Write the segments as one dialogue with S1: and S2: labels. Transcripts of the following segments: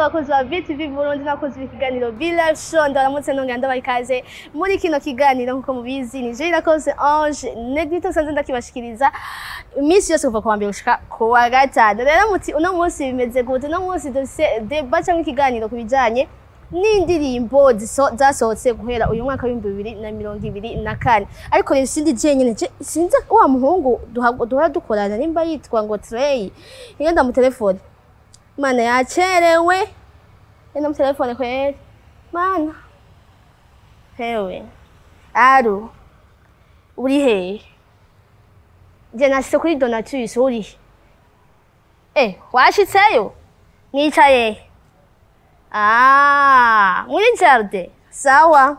S1: Abakozi ba BTV Burundi n'abakozi b'ikiganiro Be Live Show, ndaramutse nongera ndabaha ikaze muri kino kiganiro. Nkuko mubizi, ni Jean Irakoze Ange Negrito, sanze ndakibashikiriza iminsi yose kuva ku wa mbere gushika ku wa gatanu. Rero muti uno munsi bimeze gute? Uno munsi dufise débat cyangwa ikiganiro ku bijanye n'indirimbo zasohotse guhera uyu mwaka w'2024. Ariko rero sindi jenyine, sinzi wa muhungu duhora dukorana nimba yitwa ngo Trey. Ngenda mu telefone, mana, yacerewe. Ngenda mu telefone kweri, mana. Hewe aro, uri hehe? Je nashitse kuri Donatus, uri he? Washitseyo? Nicaye he? Ah, muri jardin. Sawa.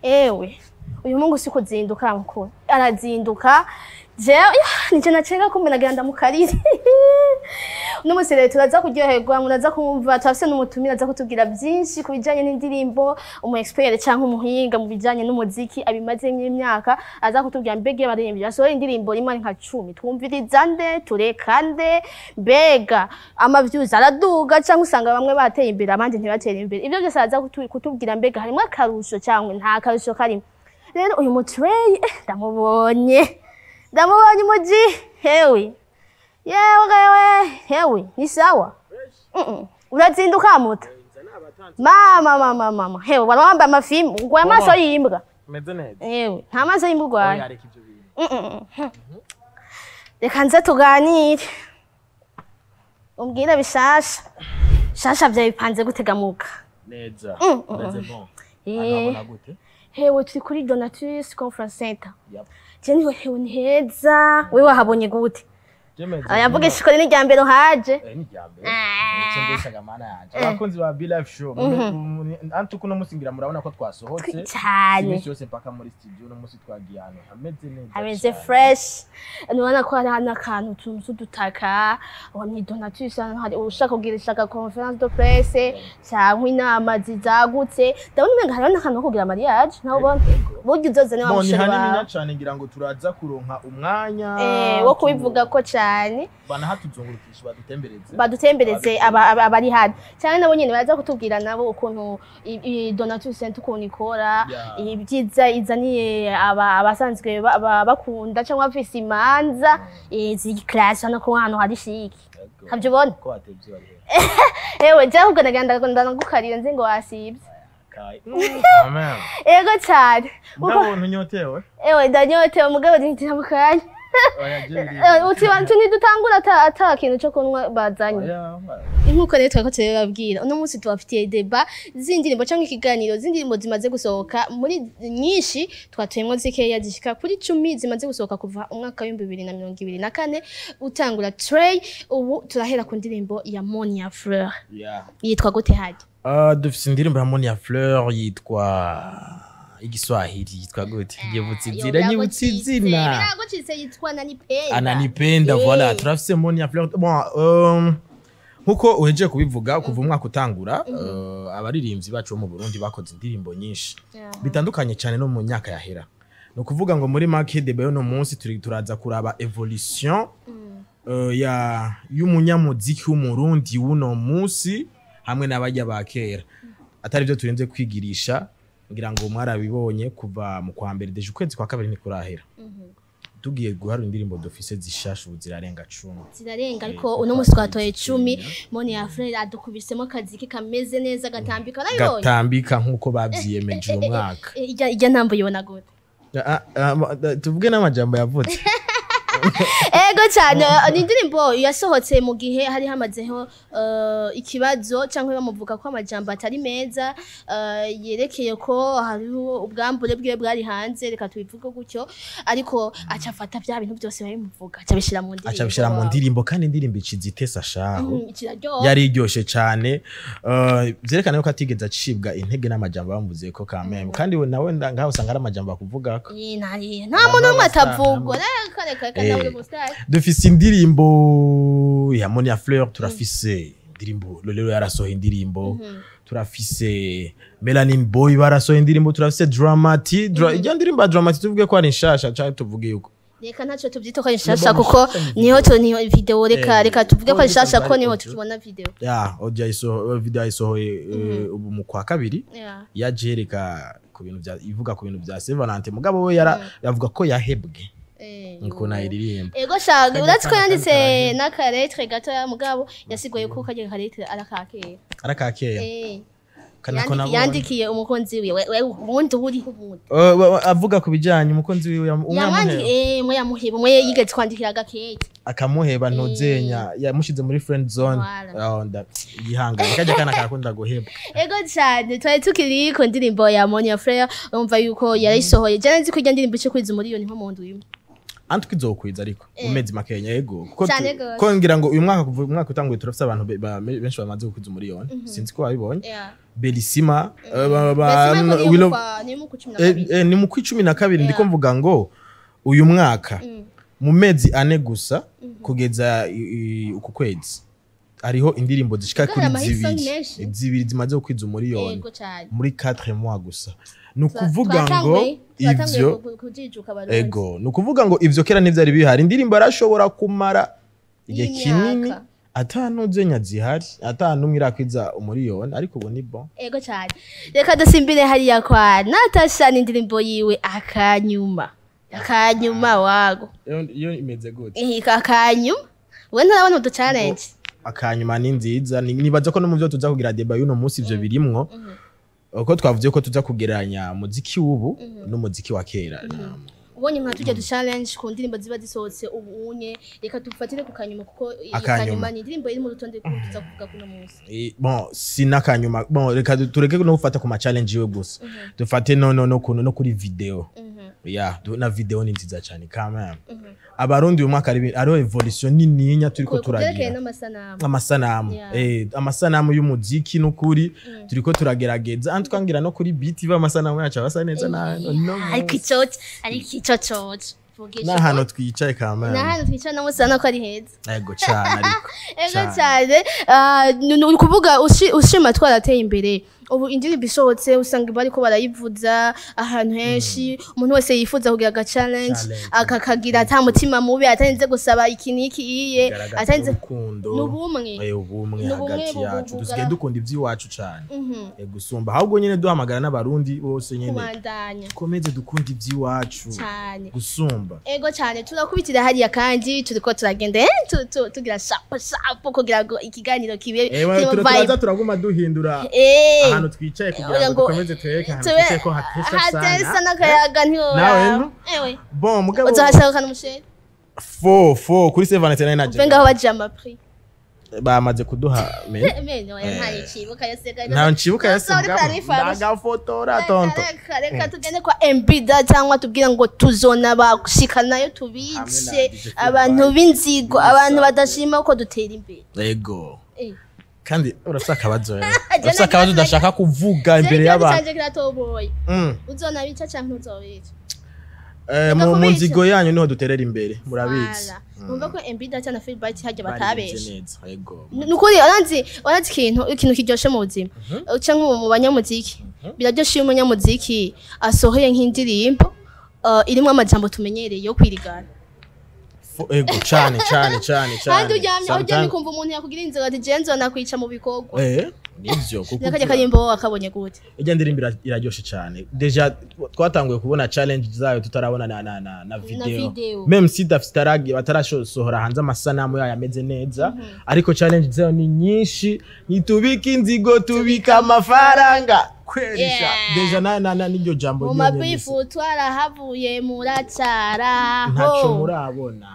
S1: Ewe, uyu mungu si kuzinduka mukuru. Arazinduka. Jewe nije nacera kumbe nagira ndamukarire. Uno munsi rero turaza kuryoherwa, muraza kumva turafise n'umutumire aza kutubwira byinshi ku bijanye n'indirimbo, umu expert canke umuhinga mu bijanye n'umuziki abimazemo imyaka, aza kutubwira mbega abaririmbyi basohora indirimbo rimwe ari nka 10, twumviriza nde, tureka nde, mbega ama views araduga canke usanga bamwe bateye imbere abandi ntibatere imbere. Ibyo byose aza kutubwira mbega harimo akarusho canke nta karusho karimo. Rero uyu mutrey ndamubonye, ndamubonye umuji. Hewe yewe yewe, hewe, ni sawa? Urazinduka muta mama mama mama. Hewe, wari wambaye amafimu, urwaye amaso y'imbwa.
S2: Meze neza.
S1: Ewe, nta maso y'imbwa urwaye.
S2: Oya, reka ivyo bintu.
S1: Reka nze tuganire, umbwire bishasha shasha vyawe bipanze gutegamuka.
S2: Neza. Meze bon. Anabona gute?
S1: Hewe, turi kuri Donatus Conference Center.
S2: Yep.
S1: Je niho, hewe, ni heza. Wewe wahabonye gute?
S2: Je meze.
S1: Ayavuga ishikore ni irya mbere uhaje.
S2: Ni irya mbere. Icyo mbeshaga, mana yanje. Abakunzi ba Be Live Show, antu kuno musi ngira murabona ko twasohotse.
S1: Cyane.
S2: Iminsi yose mpaka muri studio, no musi twagiye ahantu hameze neza.
S1: Hameze
S2: cane.
S1: fresh. Nubona ko hari n'akantu utuntu tw'udutaka. Aho ni Donatus, hano hari ushaka kugirisha aga conférence de presse cyangwa inama zizagutse. Ndabona umenga hariho n'akantu ko kugira mariage, nawe ubona burya uzozane wa
S2: Bon, ni
S1: musheri
S2: hanini
S1: wawe.
S2: Cyane, ngira ngo turaza kuronka umwanya
S1: wo kubivuga ko cyane.
S2: Banahatuzungurukisha, badutembereze.
S1: Badutembereze abari hano cyane, nabo nyene baza kutubwira nabo ukuntu Donatus Center ukuntu ikora, ibyiza izaniye abasanzwe bakunda cyangwa bafise imanza ziri classe hano, ko hano hari chic.
S2: Yego.
S1: Ntabyo ubona?
S2: Ko watevye, wari he?
S1: Ewe, je ahubwo nagenda ndagukarira nzi ngo wasibye.
S2: Kai. Amen.
S1: Ego cyane.
S2: Ndabona unyotewe.
S1: Ewe, ndanyotewe, mugabo ndinjira mu kanya.
S2: Oya, je biri.
S1: Uti bantu ntidutangura ata kintu cyo kunywa bazanye.
S2: Oya.
S1: Nkuko rero twari ko turababwira, uno munsi tubafitiye débat z'indirimbo cyangwa ikiganiro z'indirimbo zimaze gusohoka. Muri nyinshi twatuyemwo zikeya zishika kuri 10 zimaze gusohoka kuva umwaka w'2024 utangura. Trey, ubu turahera ku ndirimbo ya Monia Fleur. Yitwa gute hajya?
S2: Dufise indirimbo ya Monia Fleur yitwa igiswahili, yitwa gute? Nyibutse izina, nyibutse izina.
S1: Biragucitse, yitwa Nanipenda.
S2: Ananipenda. Voilà, turafise Monia Fleur. Bon, nkuko uhejeje kubivuga, kuva umwaka utangura, abaririmbyi bacu bo mu Burundi bakoze indirimbo nyinshi bitandukanye cyane no mu myaka yahera. Ni ukuvuga ngo muri make, débat y'uno munsi turi turaza kuraba évolution ya y'umunyamuziki w'Umurundi w'uno munsi hamwe n'abajya ba kera. Atari byo turinze kwigirisha, ngira ngo mwarabibonye kuva mu kwa mbere, déjà ukwezi kwa kabiri ntikurahera, tugiye guharura indirimbo dufise zishasha ubu zirarenga 10.
S1: Zirarenga, ariko uno munsi twatoye 10. Monia Fleur adukubisemo akaziki kameze neza, gatambika, urabibonye?
S2: Gatambika nk'uko bavyiyemeje uyu mwaka.
S1: Ijya ntambo uyibona gute?
S2: Ah, ah, tuvuge n'amajambo yavutse.
S1: Ego cyane, ni indirimbo yasohotse mu gihe hari hamazeho ikibazo cyangwa bamuvuga ko amajambo atari meza, yerekeye ko hariho ubwambure bwiwe bwari hanze, reka tubivuge gutyo. Ariko aca afata bya bintu byose babimuvuga, aca abishyira mu ndirimbo.
S2: Aca abishyira mu ndirimbo, kandi indirimbo iciza itesa shaho.
S1: Kiraryoha.
S2: Yari iryoshe cyane, vyerekana yuko atigeze acibwa intege n'amajambo bamuvuze ko kameme, kandi we nawe ngaho usanga ari amajambo akuvugako.
S1: Nta muntu n'umwe atavugwa, reka reka reka, nawe uri umusitari.
S2: Dufise indirimbo ya Monia Fleur, turafise indirimbo Lolelo yarasohoye indirimbo, turafise Melanin Boy barasohoye indirimbo, turafise Dramati. Ijya ndirimbo ya Dramati tuvuge ko ari nshasha canke tuvuge yuko
S1: Reka ntacyo tubyita ko ari nshasha,
S2: Ni
S1: kuko
S2: nshasha ni
S1: niho niho video, reka reka tuvuge ko ari nshasha, ko
S2: ari
S1: niho
S2: audio.
S1: tukibona video.
S2: Ya, audio video yayisohoye ubu mu kwa kabiri. Yaje yereka ku bintu bya, ivuga ku bintu bya Saint Valentin, mugabo we yara yavuga ko yahebwe ukuntu ayiririmba.
S1: Ego shaga,
S2: Kajya
S1: uretse ko
S2: kana
S1: yanditse
S2: kandi
S1: n'akaretre gatoya, mugabo yasigoye ko kajya karetre arakakera.
S2: Arakakera. Kanako nabonye.
S1: Yandikiye umukunzi wiwe, we ubundi buriho ubundi.
S2: Avuga ku bijyanye umukunzi wiwe umwe
S1: Yamwandi
S2: yamuheba.
S1: Umwe yamuheba, umwe yigeze kwandikira agakete.
S2: Akamuheba, ntuzenya yamushize muri friend zone.
S1: Voilà.
S2: Oh, yihangane, kajya kana karakunda guheba.
S1: Ego cyane, twari tukiri ku ndirimbo ya Monia Fleur, urumva yuko yarayisohoye. Je nzi ko irya ndirimbo ice kwiza umuriyoni nko mu ndwi imwe.
S2: Anti twizokwiza ariko mu mezi makenya, yego, kuko
S1: Cyane gose.
S2: ko ngira ngo uyu mwaka, kuva umwaka utanguye, turafise abantu benshi bamaze gukwiza umuriyoni, sinzi ko wabibonye. Belisima
S1: Mbese niyo ni mu kwa cumi na kabiri.
S2: Ni mu kwa 12. Ndiko mvuga ngo uyu mwaka mu mezi 4 gusa kugeza uku kwezi hariho indirimbo zishika
S1: Kuko
S2: kuri
S1: hari ama hit song
S2: zibiri
S1: menshi.
S2: zibiri zimaze gukwiza umuriyoni
S1: Yego cyane.
S2: muri 4 mois gusa. Ni ukuvuga ngo
S1: Twatanguye
S2: ivyo
S1: kujijuka Abarundi.
S2: Ego, ni ukuvuga ngo ivyo kera ntivyari bihari. Indirimbo arashobora kumara igihe
S1: Y'imyaka.
S2: kinini atanuzenya zihari, atanumwe irakwiza umuriyoni, ariko ubu ni bon.
S1: Ego cyane, reka dusimbire hariya kwa Natasha n'indirimbo yiwe Akanyuma. Akanyuma wago.
S2: Iyo imeze gute?
S1: Akanyuma we ntarabona udu challenge.
S2: Akanyuma ni nziza. Nibaza ko no mu byo tuza kugira débat y'uno munsi ivyo birimwo, uko twavuze ko tuza kugereranya umuziki w'ubu n'umuziki wa kera.
S1: Ubonye nka tujya du challenge ku ndirimbo ziba zisohotse ubu unye, reka dufatire ku Kanyuma, kuko iyi
S2: Akanyuma.
S1: Kanyuma ni indirimbo iri mu rutonde ko tuza kuvuga kuno munsi.
S2: Bon, si n'akanyuma. Bon, reka tureke no gufata ku ma challenge yiwe gusa, dufate no kuntu no kuri video ya na video ni nziza cyane quand même. Abarundi uyu mwaka hariho évolution nininya turiko
S1: Ku byerekeye
S2: turagira
S1: n'amasanamu.
S2: Amasanamu. Amasanamu y'umuziki n'ukuri turiko turagerageza, antwangira no kuri beat iba amasanamu yacu abasa neza na no
S1: Ariko ico coco vugisha
S2: n'ahantu twicaye quand même.
S1: N'ahantu twicaye no munsi urabona ko ari heza.
S2: Ego cyane, ariko
S1: Ego cyane. Ni ukuvuga ushima twarateye imbere. Ubu indirimbo isohotse usanga bariko barayivuza ahantu henshi, umuntu wese yifuza kugira aga challenge
S2: Challenge.
S1: akakagira ata mutima mubi, atarinze gusaba iki n'iki iye,
S2: Bigaragaza
S1: atarinze
S2: urukundo.
S1: N'ubumwe.
S2: Ubumwe
S1: N'ubumwe
S2: hagati yacu. Dusigaye dukunda iby'iwacu cyane. Gusumba ahubwo nyine duhamagara n'Abarundi bose nyine
S1: Kubandanya
S2: dukomeze dukunda iby'iwacu
S1: cyane.
S2: gusumba.
S1: Ego cyane, turakubitira hariya kandi turiko turagenda tugira shapo shapo kugira ngo ikiganiro kibe kirimo vibe.
S2: Turaza turaguma duhindura ahantu twicaye kugira
S1: Kugira
S2: ngo
S1: ngo
S2: dukomeze twereke ahantu
S1: tube
S2: twicaye ko hatesa
S1: hatesa
S2: sana.
S1: n'akayaga
S2: Nawe
S1: ntiworaba.
S2: no?
S1: Ewe,
S2: Bon, mugabo
S1: uzohashaka n'umusheri.
S2: Fo kuri Saint Valentin na
S1: Uve ngaho baje ama prix.
S2: Bamaze kuduha me
S1: Mene oya, ntayo icibuka yose.
S2: Ntayo ncibuka yose.
S1: Uriko
S2: Mugabo
S1: urarifara.
S2: ndagafotora tonto.
S1: Reka tugende kwa MB da, cyangwa tubwire ngo tuzona bashikanayo tubice.
S2: Hamwe na DJ
S1: Abantu
S2: Phil.
S1: b'inzigo, abantu badashima ko dutera imbere.
S2: Ego. Kandi urafise akabazo rero,
S1: Jana
S2: urafise akabazo udashaka kuvuga imbere
S1: Imbere
S2: y'abantu.
S1: Canje kiratoboye. Uzona bica canke ntuzobica?
S2: Mu
S1: Kubica.
S2: nzigo yanyu niho duterera imbere, murabizi.
S1: Voilà. Numva ko MB Data na Philbright hajya
S2: Baririmbye
S1: batabeshe.
S2: neza, ego.
S1: Nukuri uranzi ikintu kiryoshe mu buzima, uca nko mu banyamuziki, biraryoshe iyo umunyamuziki asohoye nk'indirimbo irimwo amajambo tumenyereye yo kwirigana.
S2: Ego cane cane cane cane.
S1: Kandi uryamye aho uryamye ukumva umuntu yakugira inzoga ati jenzo nakwica mu bikorwa.
S2: Nivyo kuko
S1: Nakajya karimbo wakabonye gute?
S2: Ijya ndirimbo iraryoshe cyane. Déjà twatanguye kubona challenge zayo tutarabona na video,
S1: Video.
S2: Même si dafite batarashosohora hanze amasanamu yayo ameze neza, ariko challenge zayo ni nyinshi. Ntitubika inzigo, tubika amafaranga kwerisha. Déjà na n'iryo jambo
S1: Mu
S2: ryonyene
S1: mabifu twarahavuye muracyaraho.
S2: Ntaco murabona.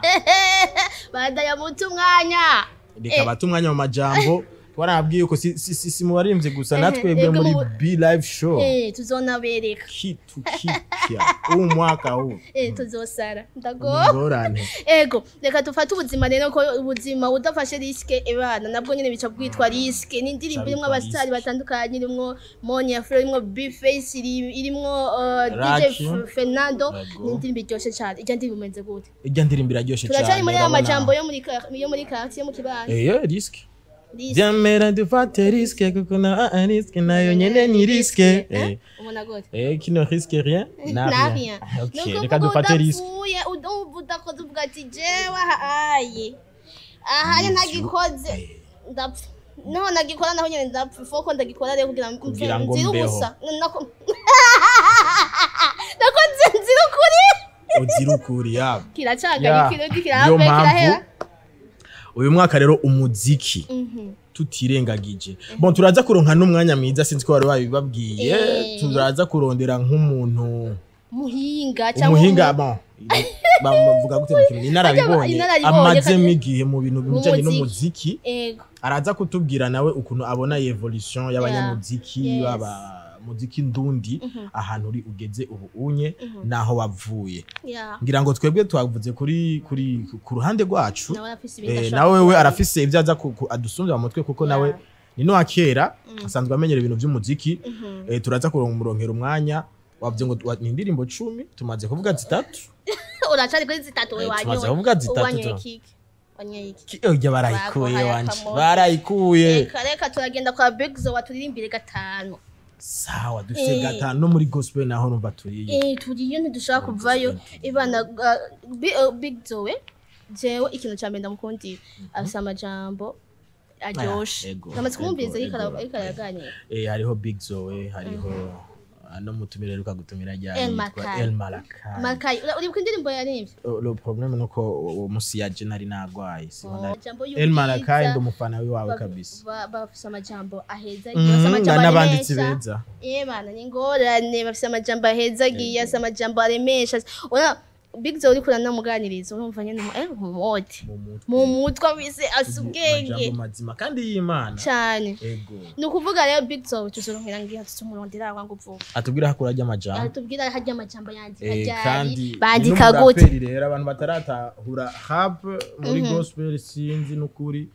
S1: Badaya muta umwanya.
S2: Reka bata umwanya mu majambo. Twarabwiye ko si mu baririmbyi gusa, natwebwe
S1: Ego
S2: muri B Live Show
S1: tuzonabereka
S2: kitu kipya huu mwaka huu.
S1: Tuzosara ndago.
S2: Ingorane.
S1: Ego, reka dufate ubuzima rero, ko ubuzima udafashe risque ebana nabwo nyene bica bwitwa risque. Ni indirimbo irimwo
S2: Bitwa
S1: abasitari
S2: risque.
S1: batandukanye, irimwo Monia Fleur, irimwo Bface, irimwo DJ
S2: Raki.
S1: Fernando.
S2: Ego.
S1: Ni indirimbo iryoshe cane. Ijya ndirimbo imeze gute?
S2: Ijya ndirimbo iraryoshe cyane.
S1: Turacari muri ya
S2: Urabona.
S1: majambo yo muri quartier, yo mu kibano.
S2: Risque.
S1: Risque.
S2: Vyamera dufate risque, kuko na risque nayo nyene ni risque.
S1: Ubona gute?
S2: Qui ne risque rien n'a
S1: Na
S2: rien.
S1: rien.
S2: Okay,
S1: Nuko
S2: reka
S1: uvuga
S2: dufate risque.
S1: udapfuye, udumva udakoze, uvuga ati jewe aha aye ahanye ntagikoze ndapfa, naho nagikora naho nyene ndapfa, foko ndagikora rero kugira ngo
S2: Kugira ngo
S1: nzire
S2: mbeho.
S1: ubusa. Nako nzire ukuri.
S2: Uzira ukuri ya.
S1: Kiracagaye.
S2: Ya.
S1: Ikirundi
S2: Niyo
S1: kirahave
S2: mpamvu
S1: kirahera.
S2: Uyu mwaka rero umuziki tutirengagije, bon, turaza kuronka n'umwanya mwiza, sinzi ko wari wabibabwiye. Turaza kurondera nk'umuntu
S1: muhinga cyangwa
S2: umuhinga, bon, bavuga gute mu kintu, inararibonye,
S1: Inararibonye,
S2: amazemo
S1: kandi-
S2: igihe mu bintu bijanye
S1: Mu
S2: n'umuziki. Araza kutubwira nawe ukuntu abona evolution y'abanyamuziki baba muziki ndundi, ahantu uri ugeze ubu unye naho wavuye. Ngira ngo twebwe twavuze kuri ku ruhande rwacu.
S1: Nawe arafise ibindi ashobora
S2: Nawe we
S1: gukora.
S2: arafise ibyo aza adusumbya mu mutwe, kuko nawe ni no kera asanzwe amenyera ibintu by'umuziki. Turaza kuronka umwanya. Wavuze ngo ni indirimbo 10, tumaze kuvuga zitatu.
S1: Uracari kuri zitatu we?
S2: Tumaze
S1: Wanyoye
S2: kuvuga zitatu.
S1: Wanyoye kiki? Wanyoye iki?
S2: Oya, barayikuye.
S1: Baguhaye
S2: Wanje
S1: akamoto.
S2: barayikuye.
S1: Reka turagenda kwa Big Zo waturirimbire gatanu.
S2: Sawa, dufite gatanu no muri gospel naho numva turiye.
S1: Turiyo, ntidushaka kuvayo ibana. Big Zoe, jewe ikintu ca mbere ndamukundira, afise amajambo aryoshe. Namaze kumwumviriza ariko ariko araganira.
S2: Hariho Big Zoe, hariho no mutumire aheruka gutumira ryari
S1: El
S2: yitwa
S1: Malakai.
S2: El Malakai.
S1: Malakai, uribuka indirimbo yaririmbye?
S2: Oh, le problème nuko uwo musi yaje nari nagwaye, siho nari.
S1: Amajambo
S2: El Malakai,
S1: y'ubwiza.
S2: ndi umufana wiwawe kabisa.
S1: Bafise amajambo aheza, bafise amajambo
S2: N'abanditsi
S1: aremesha.
S2: beza.
S1: Bana, ni ingorane, bafise amajambo ahezagiye, afise amajambo aremesha. Ura Big Zoe uriko uranamuganiriza urumva nyene mu mode
S2: Mu mutwe.
S1: Mu mutwe afise afise ubwenge.
S2: Amajambo mazima kandi y'Imana.
S1: Cane. Ni ukuvuga rero Big Zoe tuzoronkera ngiye tuzomurondera wangu vuba.
S2: Atubwira hakura ry'amajambo.
S1: Atubwira harya amajambo yandika ryari,
S2: Kandi
S1: bandika gute.
S2: n'umuraperi rero abantu bataratahura rap muri gospel, sinzi n'ukuri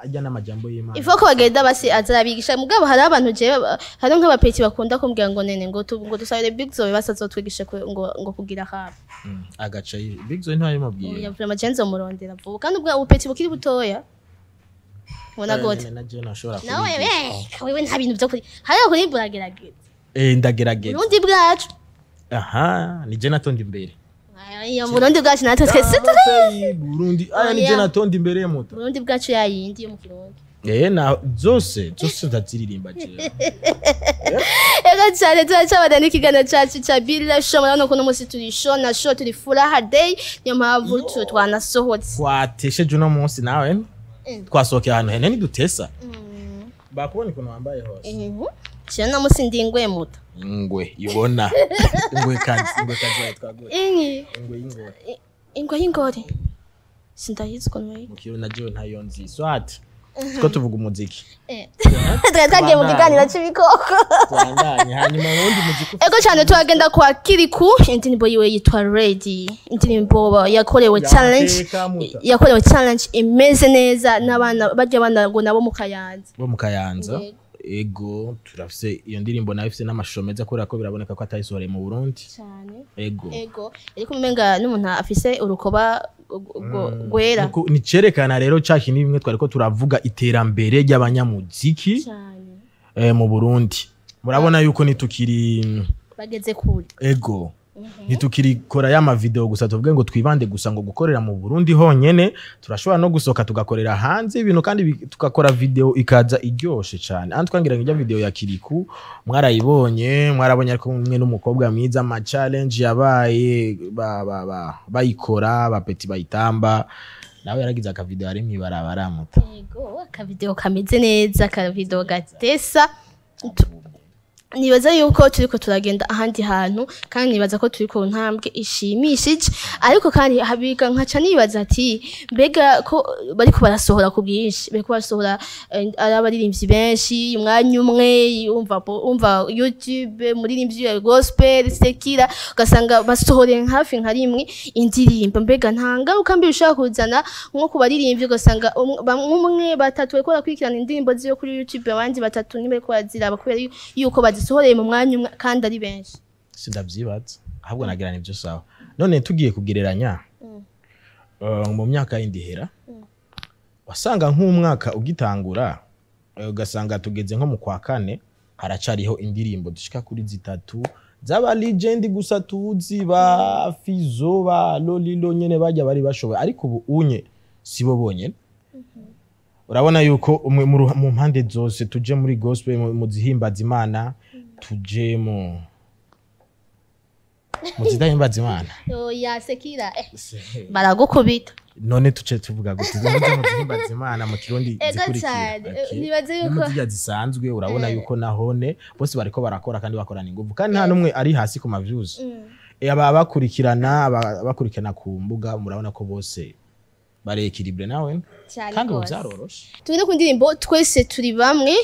S2: ajya n'amajambo y'Imana.
S1: Ifo ko bagenda basi azarabigisha, mugabo hari abantu jewe hari nk'abapeti bakunda kumbwira ngo nene ngo ngo dusabire Big Zoe basazotwigishe ngo kugira rap.
S2: Agaca Big Zoe ntayimubwiye.
S1: Oya, vraiment je nzomurondera vuba, kandi ubwo ubupeti bukiri butoya ubona gute.
S2: Na je nashobora
S1: Nawe
S2: kubigisha.
S1: wewe nta bintu byo kuri hariya kuri buragerageza.
S2: Ndagerageza.
S1: Burundi bwacu.
S2: Aha ni je natonda imbere.
S1: Iyo Burundi bwacu natwe twese turi
S2: Burundi aya ni je
S1: Oya.
S2: natonda imbere muto.
S1: Burundi bwacu yayindi yo mu Kirundi.
S2: Na zose zose ndaziririmba jewe.
S1: Ego cyane, turacabana n'ikiganiro cyacu cya Bill Show. Murabona ko uno munsi turi show na show, turi furaha day, niyo mpamvu twanasohotse.
S2: Twatesheje uno munsi nawe. Twasohokeye ahantu hene nidutesa bakubona ukuntu wambaye hose.
S1: Jewe no munsi ndi ingwe muto.
S2: Ingwe ibona ingwe kazi, ingwe kazi wawe twaguye.
S1: Inyi
S2: Ingwe y'ingore.
S1: Ingwe y'ingore sindayizi ukuntu bayita.
S2: Mu kirundi na jewe ntayo nzi, swat two tuvuga umuziki.
S1: Twari twagiye mu kiganiro cy'ibikoko.
S2: Tubandanye hanyuma mu wundi muziki.
S1: Ego cyane, turagenda kwa Kiriku, indirimbo yiwe yitwa Ready, indirimbo yakorewe challenge.
S2: Yateka muta.
S1: Yakorewe challenge imeze neza n'abana barya abana ngo nabo mu Kayanza.
S2: Bo mu Kayanza.
S1: Yego.
S2: Ego, turafise iyo ndirimbo nayo ifise n'amashusho meza, kubera ko biraboneka ko atayisohoreye mu Burundi.
S1: Cyane.
S2: Ego.
S1: Ego, ariko umenga n'umuntu afise urukoba rwera.
S2: Ni cerekana rero ca kintu bimwe twariko turavuga, iterambere ry'abanyamuziki
S1: Cyane.
S2: Mu Burundi murabona yuko nitukiri
S1: Bageze kure.
S2: Ego, ntitukirikora ya mavideo gusa tuvuge ngo twibande gusa ngo gukorera mu Burundi honyene, turashobora no gusohoka tugakorera hanze ibintu kandi tugakora video ikaza iryoshe cyane. Aha twangira ngo ijya video ya Kiriku mwarayibonye, mwarabonye ariko kumwe n'umukobwa mwiza, ama challenge yabaye bayikora ba petit bayitamba, nawe yaragize akavideo ari mwibarabara muta.
S1: Ego, akavideo kameze neza, akavideo gatesa. Nibaza yuko turiko turagenda ahandi hantu, kandi nibaza ko turi ku ntambwe ishimishije, ariko kandi habiga nkaca nibaza ati mbega ko bariko barasohora ku bwinshi, bariko barasohora ari abaririmbyi benshi umwanya umwe, umva YouTube muririmbyi wa gospel sekira, ugasanga basohoreye hafi nka rimwe indirimbo, mbega nta ngaruka mbi bishobora kuzana nko ku baririmbyi, ugasanga umwe batatu bariko barakurikirana indirimbo ziyo kuri YouTube, abandi batatu ntibariko baraziraba kubera yuko bazisohoreye mu mwanya umwe kandi ari benshi?
S2: Sindavyibaza, ahubwo nagira nivyo sawa. None tugiye kugereranya mu myaka yindi ihera. Wasanga nk'umwaka ugitangura, ugasanga tugeze nko mu kwa kane haracariho indirimbo dushika kuri zitatu z'aba legend gusa tuzi, ba Fizo, ba Lolilo nyene, bajya bari bashoboye. Ariko ubu unye sibo bonyene. Urabona yuko umwe mu mpande zose, tuje muri gospel, mu zihimbaza Imana, tuje mu zidahimbaza Imana.
S1: Oya, sekira, baragukubita.
S2: None tuce tuvuga gute? Muze mu zihimbaza Imana mu Kirundi
S1: Ego
S2: zikurikira.
S1: cane.
S2: Okay.
S1: Nibaze yuko
S2: No mu zirya zisanzwe urabona yuko nahone bose bariko barakora kandi bakorana inguvu, kandi nta n'umwe ari hasi ku ma views. Aba bakurikirana, bakurikirana ku mbuga, murabona ko bose bari équilibré nawe.
S1: Cyane
S2: Kandi ubu
S1: gose.
S2: byaroroshe.
S1: Tugende ku ndirimbo "Twese Turi Bamwe".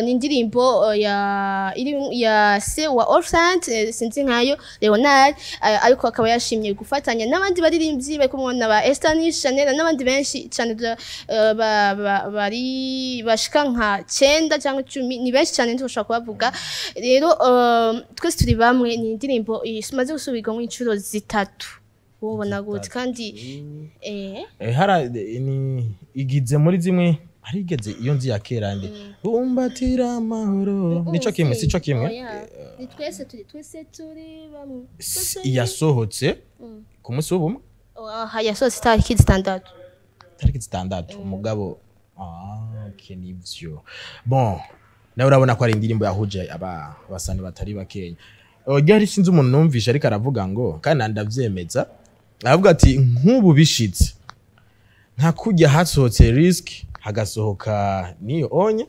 S1: Ni indirimbo ya iri ya se wa Orphant, sinzi nkayo Leonard, ariko akaba yashimye gufatanya n'abandi baririmbyi bari kumwe na ba Estanish Chanel n'abandi benshi cyane, bari bashika nka 9 cyangwa 10, ni benshi cyane ntibushobora kubavuga. Rero "Twese Turi Bamwe" ni indirimbo imaze gusubirwamo inshuro zitatu. Wobona gute kandi?
S2: Hara ni igize muri zimwe harigeze iyo nzi ya kera ndi "Bumbatira amahoro", nico kimwe, sico kimwe?
S1: Oya, ni twese turi bamwe.
S2: Yasohotse ku munsi w'ubumwe.
S1: Aha yasohotse itariki 6.
S2: Tariki 6 umugabo. Ah, okay, nivyo. Bon, nawe urabona ko ari indirimbo yahuje aba abasani batari bakenya. Ryari sinzi umuntu numvishe ariko aravuga ngo, kandi ndavyemeza, aravuga ati nk'ubu bishitse nka kurya hasohotse Risk, hagasohoka niyo onye,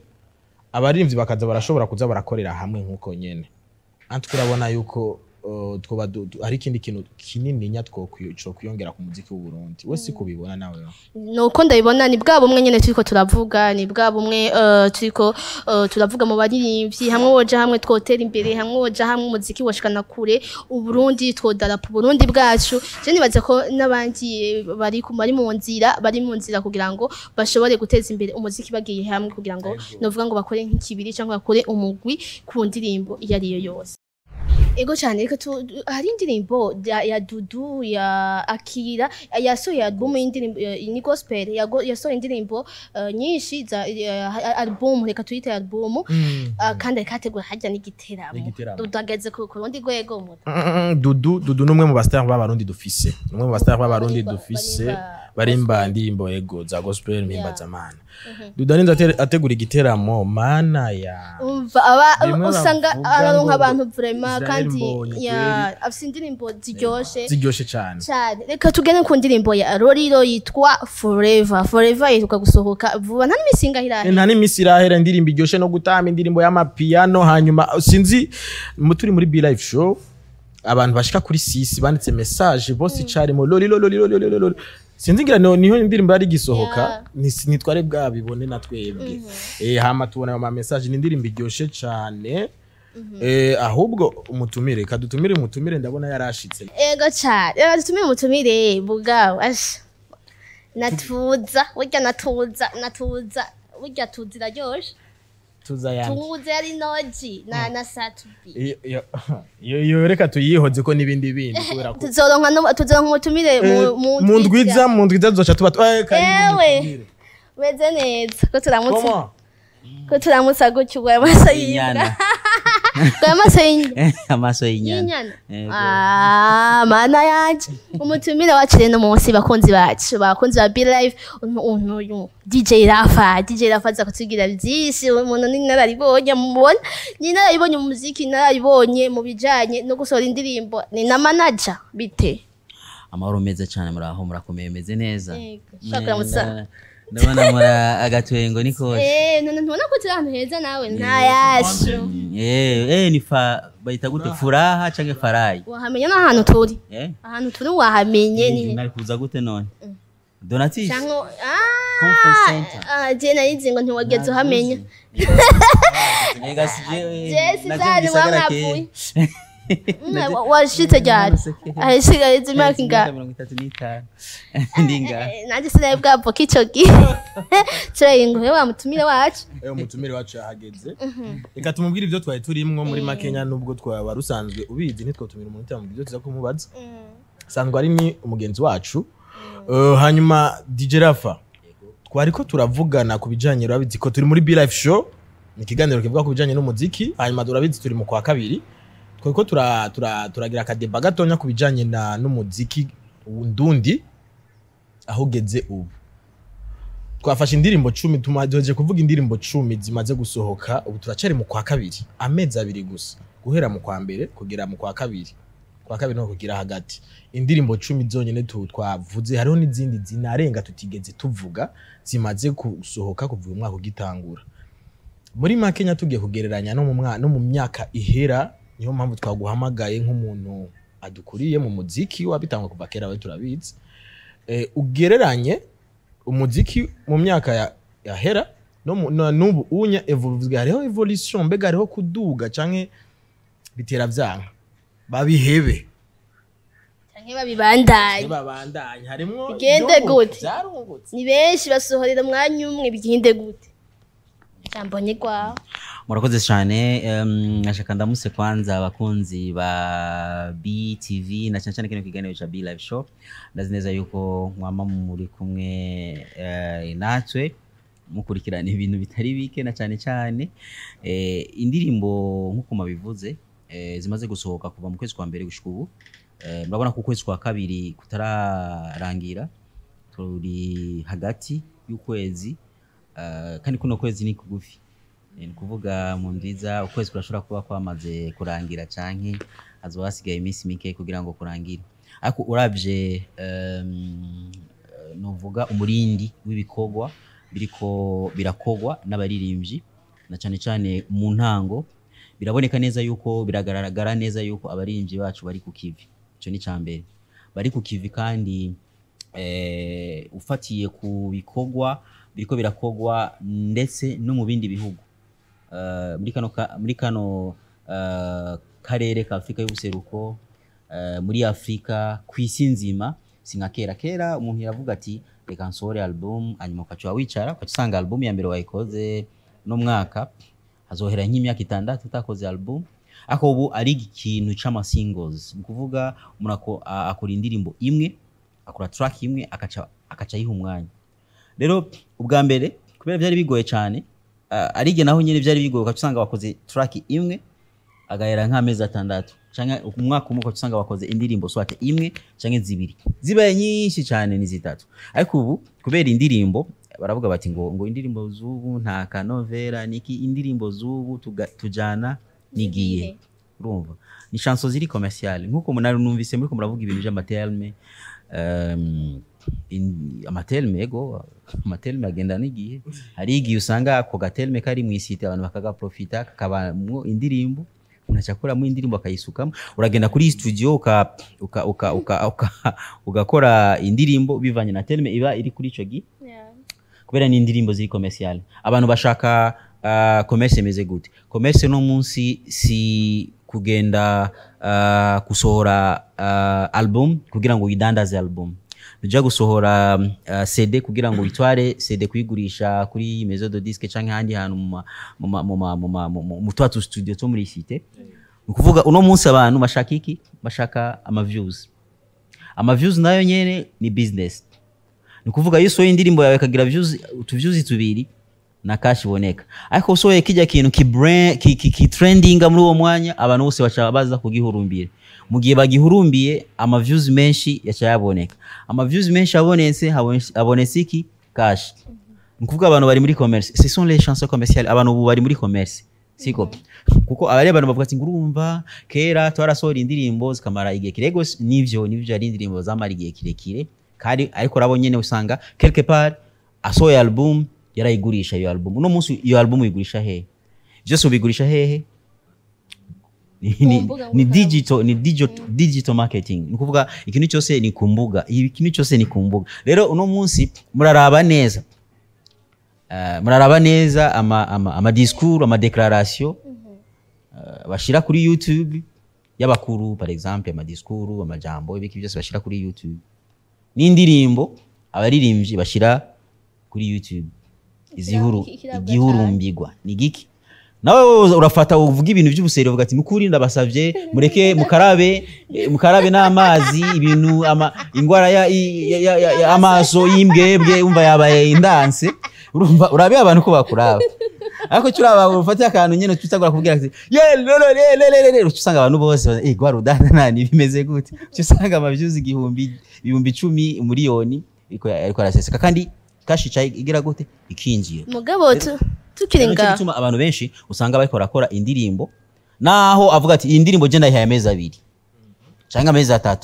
S2: abarimvyi bakaza barashobora kuza barakorera hamwe nk'uko nyene. Anti urabona yuko twoba hari ikindi kintu kinini nya twokwiyongera ku muziki w'u Burundi. We si kubibona nawe?
S1: Nuko ndabibona, ni bwa bumwe nyene turiko turavuga, ni bwa bumwe turiko turavuga mu baririmbyi. Hamwe woja hamwe twotera imbere, hamwe woja hamwe umuziki woshikana kure Uburundi, twodarapa Uburundi bwacu. Je nibaza ko n'abandi bari mu nzira kugira ngo bashobore guteza imbere umuziki bagiye hamwe, kugira ngo novuga ngo bakore nk'ikibiri cyangwa bakore umugwi ku ndirimbo iyo ari yo yose. Ego cyane. Reka hari indirimbo ya Dudu ya Akira, yasohoye album y'indirimbo, ni gospel, yasohoye indirimbo nyinshi za album, reka tuyite album. Kandi ariko ategura hajya n'igiteramo.
S2: N'igiteramo.
S1: Dudu ageze ku rundi rwego muto.
S2: Dudu ni umwe mu ba star b'Abarundi dufise, ni umwe mu ba star b'Abarundi dufise
S1: barimba
S2: barimba indirimbo, ego, za gospel mpimbaza-Mana. Dudu arinze ategura igiteramo, mana ya
S1: Umva aba
S2: Bimwe
S1: usanga
S2: bavuga
S1: araronka
S2: ngo
S1: abantu vraiment.
S2: Israel
S1: Kandi
S2: Mbonyi,
S1: ya
S2: kweli.
S1: afise indirimbo ziryoshe.
S2: Ziryoshe cane.
S1: Cyane. Reka tugende ku ndirimbo ya Roriro yitwa "Forever". "Forever" iheruka gusohoka vuba, nta n'imisi ingahe irahera.
S2: Nta n'imisi irahera. Indirimbo iryoshe no gutamba, indirimbo y'amapiyano. Hanyuma sinzi turi muri Be Life Show, abantu bashika kuri sisi banditse message bose icarimo "Lolilo, lolilo, lolilo, lolilo". Sinzi ngira niho indirimbo yari igisohoka. Ntitwari bwabibone na twebwe. Hama tubona ayo ma message. Ni indirimbo iryoshe cane. Ahubwo umutumire, kadutumire umutumire, ndabona yarashitse.
S1: Ego cyane, reka dutumire umutumire bugabo. Asha, natuza burya, natuza, natuza burya, tuza iraryoshe.
S2: Tuza yandi.
S1: Tuza yari noji na satubi.
S2: Iyo reka tuyihoze ko n'ibindi bindi kubera ko
S1: Tuzoronka tuzoronka umutumire mu
S2: mu ndwiza, mu ndwiza tuzoca tuba karibu.
S1: Ewe.
S2: Mutumire.
S1: Meze neza ko turamutse?
S2: Comment?
S1: Ko turamutsa gutyo ubwo amaso y'imbwa?
S3: Inyana.
S1: Ubwo amaso y'inyana.
S3: Amaso y'inyana.
S1: Y'inyana.
S3: Yego.
S1: Ah, mana yanje! Umutumire wacu rero munsi, bakunzi bacu, bakunzi ba Be Live, uyu DJ Rafa. DJ Rafa aza kutubwira byinshi. Umuntu ni inararibonye, mubona ni inararibonye mu muziki, inararibonye mu bijanye no gusohora indirimbo, ni na manager. Bite?
S3: Amahoro meza cyane. Muraho, murakomeye, meze neza.
S1: Yego. Ushaka kuramutsa?
S3: Ndabona mura agatwengo ni kose.
S1: None ntubona ko turi ahantu heza nawe nta yacu?
S3: Ni fa bayita gute, furaha canke farayi?
S1: Wahamenya n'ahantu turi?
S3: Eh.
S1: Ahantu turi wahamenye ni?
S3: Nari kuza gute none, Donatis?
S1: Cyangwa
S3: Conference center.
S1: Ah, je narizi ngo ntiwageze uhamenya.
S3: Ega si jewe.
S1: Je
S3: Naje mu
S1: sizari
S3: gisagara.
S1: wamwavuye. Washitse ryari? Ahisigaye imyaka ingahe?
S3: 35 ndinga.
S1: Nanjye sinari bwavuka ico gihe. Cyo ngo wa mutumire wacu.
S2: Umutumire wacu yahageze, reka tumubwire ibyo twari turimwo muri makenya. Nubwo twaba rusanzwe ubizi, ntitwotumira umuntu utamubwira ibyo tuza kumubaza. Sanzwe ari ni umugenzi wacu. Hanyuma DJ Rafa. Twariko turavugana ku bijanye, urabizi ko turi muri Be Life Show, ni ikiganiro kivuga ku bijanye n'umuziki. Hanyuma urabizi turi mu kwa kabiri, twariko turagira akadeba gatonya ku bijanye na n'umuziki ndundi aho ugeze ubu. Twafashe indirimbo 10, tumaze kuvuga indirimbo 10 zimaze gusohoka. Ubu turacari mu kwa kabiri, amezi 2 gusa guhera mu kwa mbere kugera mu kwa kabiri, kwa kabiri no kugira hagati, indirimbo 10 zonyene twavuze. Hariho n'izindi zinarenga tutigeze tuvuga zimaze gusohoka kuva uyu mwaka ugitangura. Muri make nya tugiye kugereranya no mu mwa no mu myaka ihera, niyo mpamvu twaguhamagaye nk'umuntu adukuriye mu muziki wabitangwa kuva kera, we turabizi. Ugereranye umuziki mu myaka yahera no n'ubu unya evolution, hariho evolution, mbega hariho kuduga canke bitera vyanka babihebe
S1: canke babibandanye?
S2: Babandanye harimwo.
S1: Bigende gute?
S2: Byarungutse.
S1: Ni benshi basohorera umwanya umwe, bigende gute? Jambo ni kwawe.
S3: Murakoze cyane. Nashaka ndamuse kwanza abakunzi ba BTV na cyane cyane kino kiganiro cha Be Live Show. Ndazi neza yuko mwama muri kumwe natwe mukurikirana ibintu bitari bike, na cyane cyane indirimbo nkuko mabivuze zimaze gusohoka kuva mu kwezi kwa mbere gushika ubu. Murabona ko ukwezi kwa kabiri kutararangira, turi hagati y'ukwezi, kandi kuno kwezi ni kugufi. Ni kuvuga mu nziza ukwezi kurashobora kuba kwamaze kurangira canke hazoba hasigaye iminsi mike kugira ngo kurangire. Ariko uravye novuga umurindi w'ibikorwa biriko birakogwa n'abaririmbyi, na cane cane mu ntango, biraboneka neza yuko biragaragara neza yuko abaririmbyi bacu bari ku kivi. Ico ni cambere, bari ku kivi. Kandi ufatiye ku bikorwa biriko birakogwa ndetse no mu bindi bihugu, muri kano karere ka Afrika y'ubuseruko, muri Afrika, kw'isi nzima, si nka kera. Kera umuntu yavuga ati reka nsohore album, hanyuma ukaca wicara ukaca usanga album ya mbere wayikoze no mwaka hazohera nk'imyaka 6 utakoze album. Ariko ubu ari ikintu c'ama singles, ni kuvuga umuntu akora indirimbo imwe, akora track imwe, akaca yiha umwanya. Rero ubwa mbere kubera byari bigoye cyane, arige naho nyene byari bigoye, ukaca usanga wakoze track imwe agahera nk'amezi 6 canke umwaka umwe, ukaca usanga wakoze indirimbo swate imwe canke zibiri, zibaye nyinshi cyane ni 3. Ariko ubu kubera indirimbo baravuga bati ngo indirimbo z'ubu nta kanovera niki, indirimbo z'ubu tujana nigiye, urumva ni chanson ziri commercial. Nkuko munari numvise muri ko muravuga ibintu by'amaterme, amaterme, ego amaterme agenda n'igihe. Hari igihe usanga ako gaterme kari mu isite abantu bakagaprofita kakabamwo indirimbo, umuntu akuramo indirimbo akayisukamo. Uragenda kuri studio ugakora indirimbo bivanye na terme iba iri kuri ico gihe, kubera ni indirimbo ziri commercial. Abantu bashaka commerce imeze gute? Commerce no munsi si kugenda gusohora album kugira ngo uyidandaze album, uja gusohora CD kugira ngo witware CD kuyigurisha kuri maison de disque canke ahandi hantu mu twa tu studio two muri cité. Ni ukuvuga uno munsi abantu bashaka iki? Bashaka ama views. Ama views nayo nyene ni business. Ni ukuvuga iyo usohoye indirimbo yawe ikagira views, utu views 2 na cash iboneka. Ariko usohoye kijya kintu ki trendinga muri uwo mwanya, abantu bose baca baza kugihurumbira. Mu gihe bagihurumbiye, ama views menshi yaca yaboneka. Ama views menshi abonetse, habonetse iki? Cash. Ni ukuvuga abantu bari muri commerce, ce sont les chansons commerciales. Abantu ubu bari muri commerce, siko? Kuko abari abantu bavuga ati ngurumva kera twarasohora indirimbo zikamara igihe kirekire. Nivyo ari indirimbo zamara igihe kirekire kandi, ariko rabo nyene usanga quelque part asohoye album yarayigurisha iyo album. Uno munsi iyo album uyigurisha hehe? Byose ubigurisha hehe? Ni digital, ni digital marketing. Ni kuvuga ikintu cyose ni ku mbuga, ikintu cyose ni ku mbuga. Rero uno munsi muraraba neza, muraraba neza ama discours, ama déclaration bashira kuri YouTube y'abakuru, par exemple ama discours, amajambo, ibiki byose bashira kuri YouTube, n'indirimbo abaririmbyi bashira kuri YouTube, igihurumbirwa ni giki? Nawe wowe urafata uvuga ibintu by'ubuseri, uvuga ati mukuri ndabasavye mureke mukarabe, mukarabe n'amazi, ibintu ama ingwara ya amaso y'imbwebwe, umva yabaye indanse. Urumva urabe abantu ko bakuraba, ariko curaba ufate akantu nyene tutagura kubwira ati ye lo lo le le le le, usanga abantu bose gwa rudanda nani bimeze gute, usanga ama views 1000, 10,000, 1,000,000 ariko araseseka, kandi kashi icaye igira gute ikinjira.
S1: Mugabo tukiri
S3: Nico
S1: ngaho
S3: gituma abantu benshi usanga bariko barakora indirimbo, naho avuga ati iyi ndirimbo je ndayihaye amezi 2 canke amezi 3,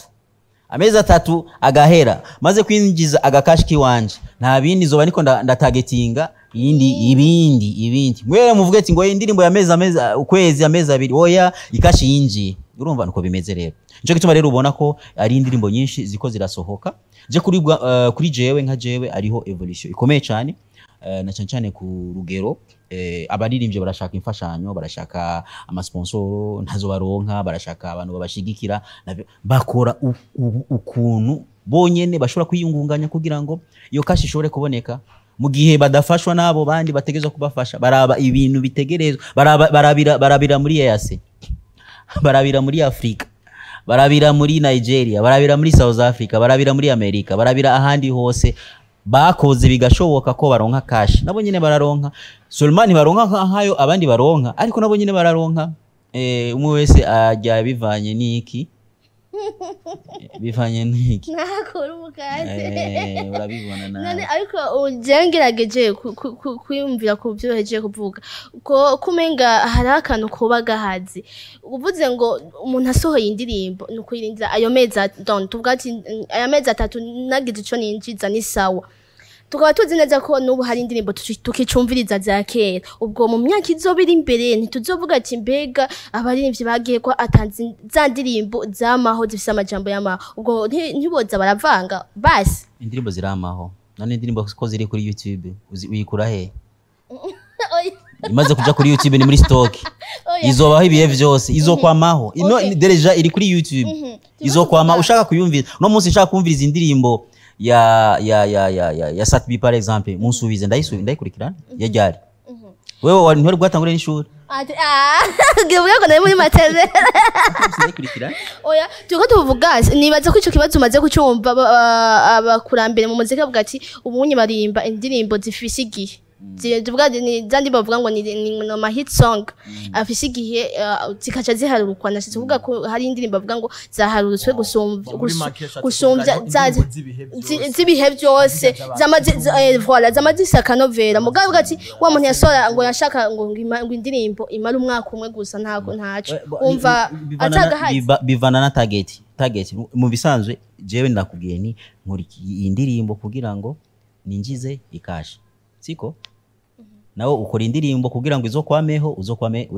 S3: amezi 3 agahera maze kwinjiza agakashi kiwanje, nta bindi zoba niko ndatagetinga iyindi ibindi mwere muvuge ati ngo iyi ndirimbo ya amezi ukwezi amezi 2, oya ikashi yinjiye. Urumva nuko bimeze rero. Nico gituma rero ubona ko ari indirimbo nyinshi ziko zirasohoka. Je kuri jewe nka jewe ariho evolution ikomeye cyane, na cyane cyane ku rugero, abaririmbye barashaka imfashanyo, barashaka amasponsoro ntazo baronka, barashaka abantu babashigikira, bakora ukuntu bonyene bashobora kwiyungunganya kugira ngo iyo kashi ishobore kuboneka. Mu gihe badafashwa nabo bandi bategezwa kubafasha, baraba ibintu bitegerezwa, barabira muri EAC, barabira muri Afrika, barabira muri Nigeria, barabira muri South Africa, barabira muri Amerika, barabira ahandi hose bakoze bigashoboka ko baronka cash, nabo nyene bararonka. Solomon baronka nkayo abandi baronka, ariko nabo nyene bararonka. Umwe wese ajya bivanye niki, bivanye niki
S1: nakora umukate
S3: urabibona na
S1: none. Ariko ugerageje kwiyumvira ku byo heje kuvuga ko kumenga hari akantu kuba gahazi, uvuze ngo umuntu asohoye indirimbo ni ukuyirindira ayo mezi, donc tuvuga ati aya mezi 3 nagize ico ninjiza ni sawa. Tukaba tuzi neza ko n'ubu hari indirimbo tukicumviriza za kera, ubwo mu myaka izoba iri imbere ntituzovuga ati mbega abaririmbyi bagiye ko atanze za ndirimbo zamaho zifise amajambo y'amaho, ubwo ntiboza baravanga basi.
S3: Indirimbo ziramaho none, indirimbo ko ziri kuri YouTube uyikura he? Imaze kuja kuri YouTube ni muri stock, izobaho ibihe vyose, izokwamaho. Ino deja iri kuri YouTube, izokwama ushaka kuyumvira. No munsi nshaka kumviriza indirimbo ya ya ya ya ya ya Satbi par exemple, munsubize ndayikurikirana ya ryari. Wewe ntwari bwatangure n'ishuri
S1: ngivuga ko nari muri maternelle
S3: ndayikurikirana.
S1: Oya turiko tuvuga, nibaza ko ico kibazo umaze kucyumva abakurambere mu muzika bavuga ati ubunye barimba indirimbo zifise igihe, tuvuga ni zandi bavuga ngo ni ma hit song afise igihe, zikaca ziharurukwa. Nashatse kuvuga ko hari indirimbo bavuga ngo zaharurutswe gusumbya z'ibihe byose, voilà zamaze isakanovera. Mugabo avuga ati wa muntu yasora ngo yashaka ngo indirimbo imara umwaka umwe gusa, ntago ntaco umva atagahazi.
S3: Bivana na target mu bisanzwe. Jewe ndakubwiye ni nkuri iyi ndirimbo kugira ngo ninjize ikashi, siko? Nawe ukora indirimbo kugira ngo izokwameho, uzokwame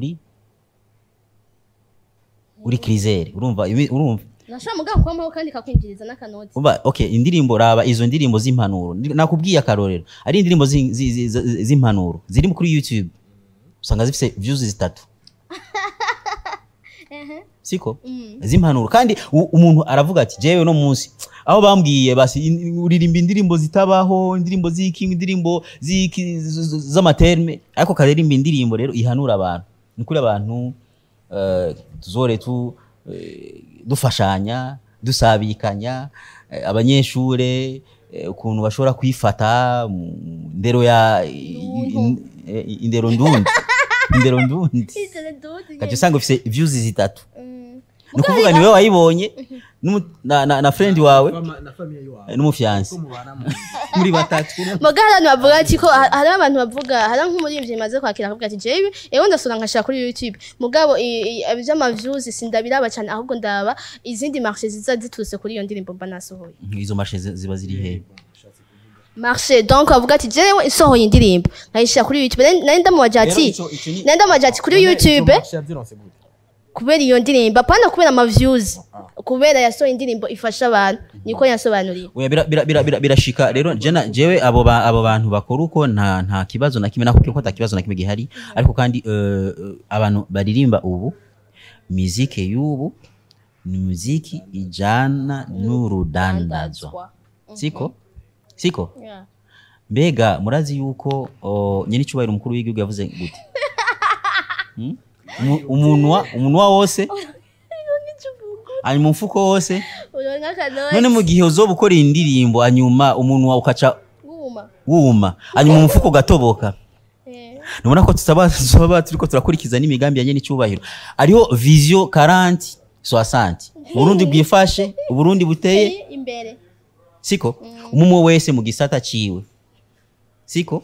S3: uri crisere, urumva
S1: nashobora mugabo kwamaho kandi kakwinjiriza n'akanoti.
S3: Umva okay, indirimbo raba izo ndirimbo z'impanuro nakubwiye akarorero, ari indirimbo z'impanuro ziri kuri YouTube usanga zifise views 3 siko? Z'impanuro, kandi umuntu aravuga ati jewe no munsi aho bambwiye basi uririmba indirimbo zitabaho, indirimbo ziki, indirimbo ziki z'amaterme, ariko karirimba indirimbo rero ihanura abantu. Ni kuri abantu tuzore dufashanya, dusabikanya, abanyeshure ukuntu bashobora kwifata ndero ya indero ndundi indero ndundi kaje usanga ufise views 3. Nukuvuga ni wewe wayibonye na friend wawe
S2: na famille yawe
S3: n'umufiance muri batatu.
S1: Mugara abantu bavuga ati ko hari abantu bavuga hari nk'umuririmbyi maze kwakira akavuga ati jewe ewe ndasura nkashira kuri YouTube, mugabo iby'ama views sindabiraba cyane, ahubwo ndaba izindi marché ziza ziturutse kuri iyo ndirimbo mba nasohoye.
S3: Izo marché ziba ziri he?
S1: Marché donc avuga ati jewe isohoye indirimbo nkayishira kuri YouTube, nari ndamubaza ati kuri YouTube kubera iyo ndirimbo, apana kubera ama views, kubera yasohoye indirimbo ifasha abantu, niko yasobanuriye.
S3: Oya birashika rero jena jewe abo bantu bakora uko nta kibazo na kimwe, nakubwiye ko ata kibazo na kimwe gihari, ariko kandi abantu baririmba ubu muziki y'ubu ni muziki ijana n'urudandazwa, siko? Siko? Mbega murazi yuko nyene icubahiro umukuru w'igihugu yavuze gute? Umunwa wose, hanyuma umufuko wose. None mu gihe uzoba ukora indirimbo, hanyuma umunwa ukaca wuma, hanyuma umufuko ugatoboka, nubona ko tutaba turiko turakurikiza n'imigambi ya nyene icubahiro. Ariho vision 40 60, Burundi bwifashe, Uburundi buteye
S1: imbere,
S3: siko? Umumwe wese mu gisata ciwe, siko,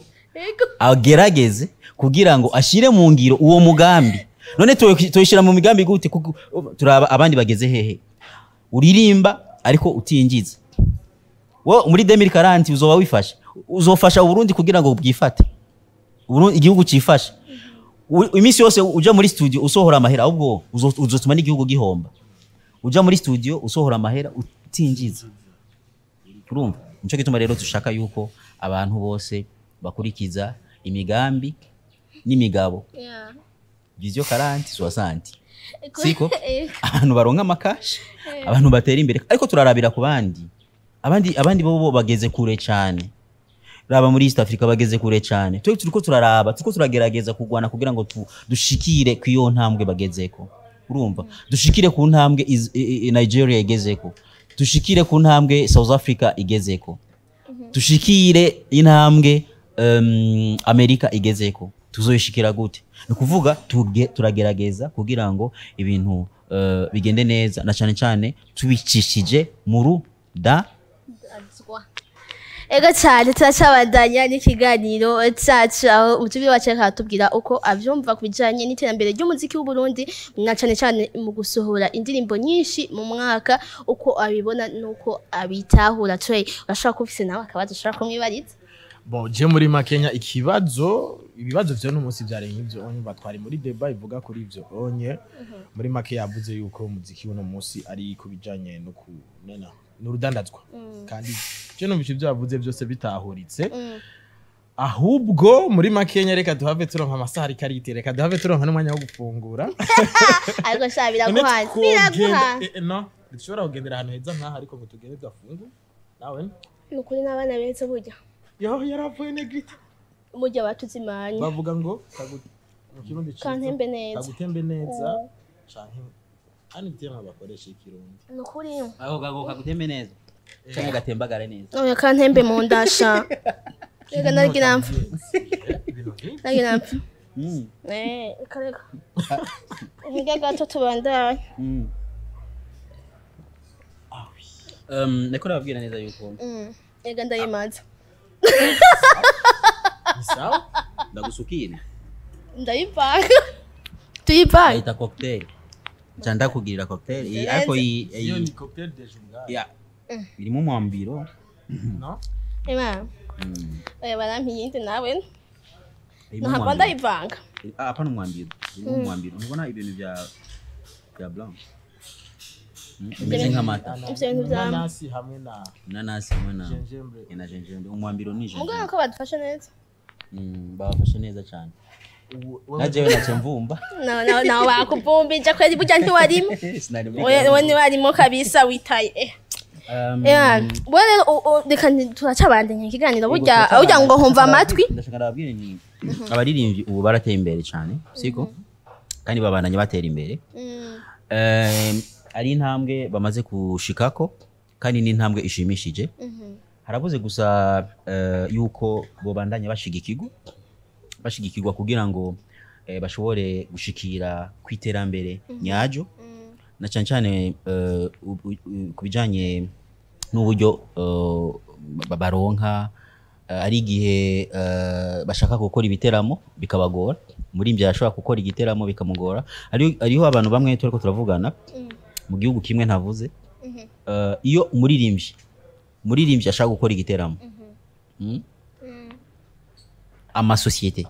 S3: agerageze kugira ngo ashire mu ngiro uwo mugambi. None tuyishira mu migambi gute? Turaba abandi bageze hehe. Uririmba ariko utinjiza. Wo muri 2040 uzoba wifashe, uzofasha Uburundi kugira ngo bwifate, Uburundi igihugu cifashe. Imisi yose uja muri studio usohora amahera, ahubwo uzotuma n'igihugu gihomba. Uja muri studio usohora amahera utinjiza, urumva? Nico gituma rero dushaka yuko abantu bose bakurikiza imigambi n'imigabo, vision 40 60, siko? Abantu baronka amakashi, abantu batera imbere, ariko turarabira ku bandi. Abandi bo bageze kure cyane. Raba muri East Africa bageze kure cyane. Twe turiko turaraba, turiko turagerageza kugwana kugira ngo dushikire ku iyo ntambwe bagezeko, urumva? Dushikire ku ntambwe Nigeria igezeko, dushikire ku ntambwe South Africa igezeko, dushikire intambwe Amerika igezeko. Tuzoyishikira gute? Ni kuvuga turagerageza kugira ngo ibintu bigende neza, na cyane cyane tubicishije mu ruda.
S1: Ego cyane, turacabandanya n'ikiganiro cyacu, aho umutumire wacu ariko aratubwira uko avyumva ku bijanye n'iterambere ry'umuziki w'u Burundi, na cane cane mu gusohora indirimbo nyinshi mu mwaka, uko abibona n'uko abitahura. Trey, urashobora kuba ufise nawe akabazo ushobora kumwibariza?
S2: Bon, je muri makenya ikibazo, ibibazo vyo n'umunsi vyari nk'ivyo onye batwari muri débat ivuga kuri ivyo onye. Muri make yavuze yuko umuziki uno munsi ari kubijanye no kunena n'urudandazwa, kandi je numvise ivyo yavuze byose bitahuritse. Ahubwo muri makenya reka duhave turonka amasaha ariko arite, reka duhave turonka n'umwanya wo gufungura.
S1: Ariko sha,
S2: None
S1: biraguhanze,
S2: twogenda-
S1: biraguhanze.
S2: No dushobora kugendera ahantu heza nk'aha ariko ngo tugende tudafungura nawe.
S1: Ni ukuri, n'abana beza burya.
S2: Yo, yaravuye Negrita.
S1: Burya batuzimanye.
S2: Bavuga ngo mu Kirundi ciza,
S1: Kantembe neza.
S2: Kagutembe neza canke ani terme bakoresha ikirundi.
S1: Ni ukuri.
S3: Aho gago kagutembe neza canke gatembagare neza.
S1: Oya, kantembe mu ndasha, reka nagira mpfa.
S2: Ibintu nk'ivyo.
S1: Nagira mpfa. Reka reka nige gato tubandanye.
S3: Niko nababwira neza yuko
S1: Ega ndayimaze.
S2: Ni sawa.
S3: Ndagusukira.
S1: Ndayivanga, tuyivanga.
S3: Ayita cocktail, nca ndakugirira cocktail iyi, ariko iyi
S2: Iyo
S3: iyi
S2: ni cocktail de jour.
S3: Ya, irimo umwambiro.
S2: No.
S1: Ema. Oya, barampa iyindi nawe.
S3: Irimo
S1: Ntabwo
S3: umwambiro.
S1: ndayivanga.
S3: Ah, hapana umwambiro, irimo umwambiro. Ntubona ibintu bya blanc, bimeze nk'amata?
S1: Ivyo bintu vya
S2: Inanasi hamwe na
S3: Inanasi hamwe na
S2: gingembre.
S3: Na gingembre. Umwambiro ni
S1: Mugabo
S3: gingembre.
S1: ko badufashe neza.
S3: Babafashe neza cyane. Na jewe nace mvumba.
S1: No no no, bakuvumbije kweli, burya ntiwarimo.
S3: Sinari muri
S1: Oya, we ntiwarimo kabisa, witaye. Yeah. Wewe rero reka turacabandanya ikiganiro burya, burya ngo humva amatwi.
S3: Ndashaka ndababwire ni abaririmbyi ubu barateye imbere cyane, siko? Kandi babandanya batera imbere. Ari intambwe bamaze gushikako, kandi ni intambwe ishimishije. Harabuze gusa yuko bobandanya bashigikirwa kugira ngo bashobore gushikira ku iterambere nyaryo, na cyane cyane ku bijanye n'uburyo baronka. Ari igihe bashaka gukora ibiteramo bikabagora. Umuririmbyi arashobora gukora igiteramo bikamugora. Hariho abantu bamwe turiko turavugana mu gihugu kimwe ntavuze, iyo umuririmbyi ashaka gukora igiteramo, amasosiyete,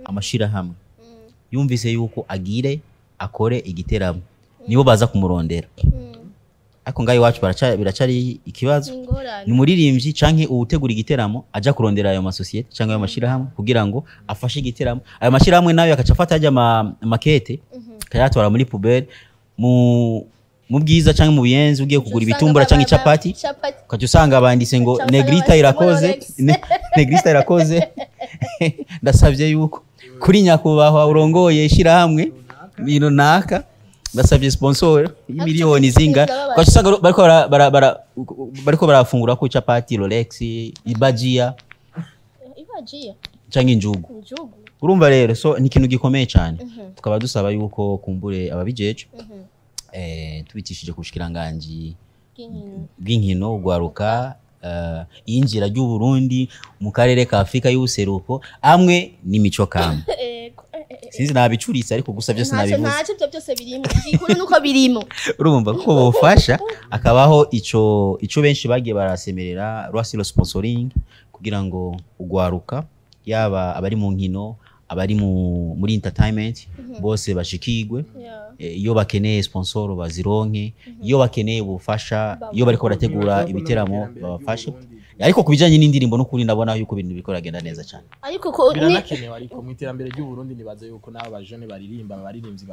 S3: amashirahamwe yumvise yuko agire akore igiteramo, nibo baza kumurondera. Ariko ngaho iwacu biracari ikibazo.
S1: Ingorane.
S3: Ni umuririmbyi canke uwutegura igiteramo aja kurondera ayo masosiyete canke ayo mashirahamwe kugira ngo afashe igiteramo. Ayo mashirahamwe nayo akaca afata ajya makete akayatwara muri poubelle. Mu bwiza canke mu Buyenzi ugiye kugura ibitumbura canke icapati,
S1: Capati.
S3: ukaca usanga banditse ngo
S1: Uca usanga
S3: Negrita
S1: banditse
S3: irakoze.
S1: Rolex.
S3: Negrita irakoze, ndasabye yuko Kuri nyakubahwa urongoye ishirahamwe runaka, basabye sponsor y'imiliyoni zinga, ugaca usanga bariko bariko barafungura ko capati, Rolex, ibajia
S1: Ibajiya.
S3: Canke injugu.
S1: Injugu.
S3: Urumva rero, so ni ikintu gikomeye cyane, tukaba dusaba yuko kumbure ababijeje, tubicishije ku bushikiranganji
S1: bw'inkino,
S3: bw'inkino, ugwaruka, iyinjira ry'u Burundi mu karere ka Afrika y'ubuseruko amwe n'imico kama.
S1: Ego.
S3: Sinzi nabicuritse, ariko gusa byose
S1: Ntacyo.
S3: nabivuze.
S1: Ntacyo, ibyo byose birimo, igikuru nuko birimo.
S3: Urumva ko bofasha akabaho ico benshi bagiye barasemerera, rwasilo sponsoring, kugira ngo ugwaruka, yaba abari mu nkino, abari muri entertainment, bose bashikigwe. Iyo bakeneye sponsor bazironke, iyo bakeneye ubufasha, iyo bariko barategura ibiteramo babafashe. Ariko ku bijanye n'indirimbo, n'ukuri ndabona yuko ibintu biriko biragenda neza cyane.
S1: Ariko ko ni
S2: Biranakenewe, ariko mu iterambere ry'u Burundi nibaza yuko n'abo bajene baririmba, abaririmbyi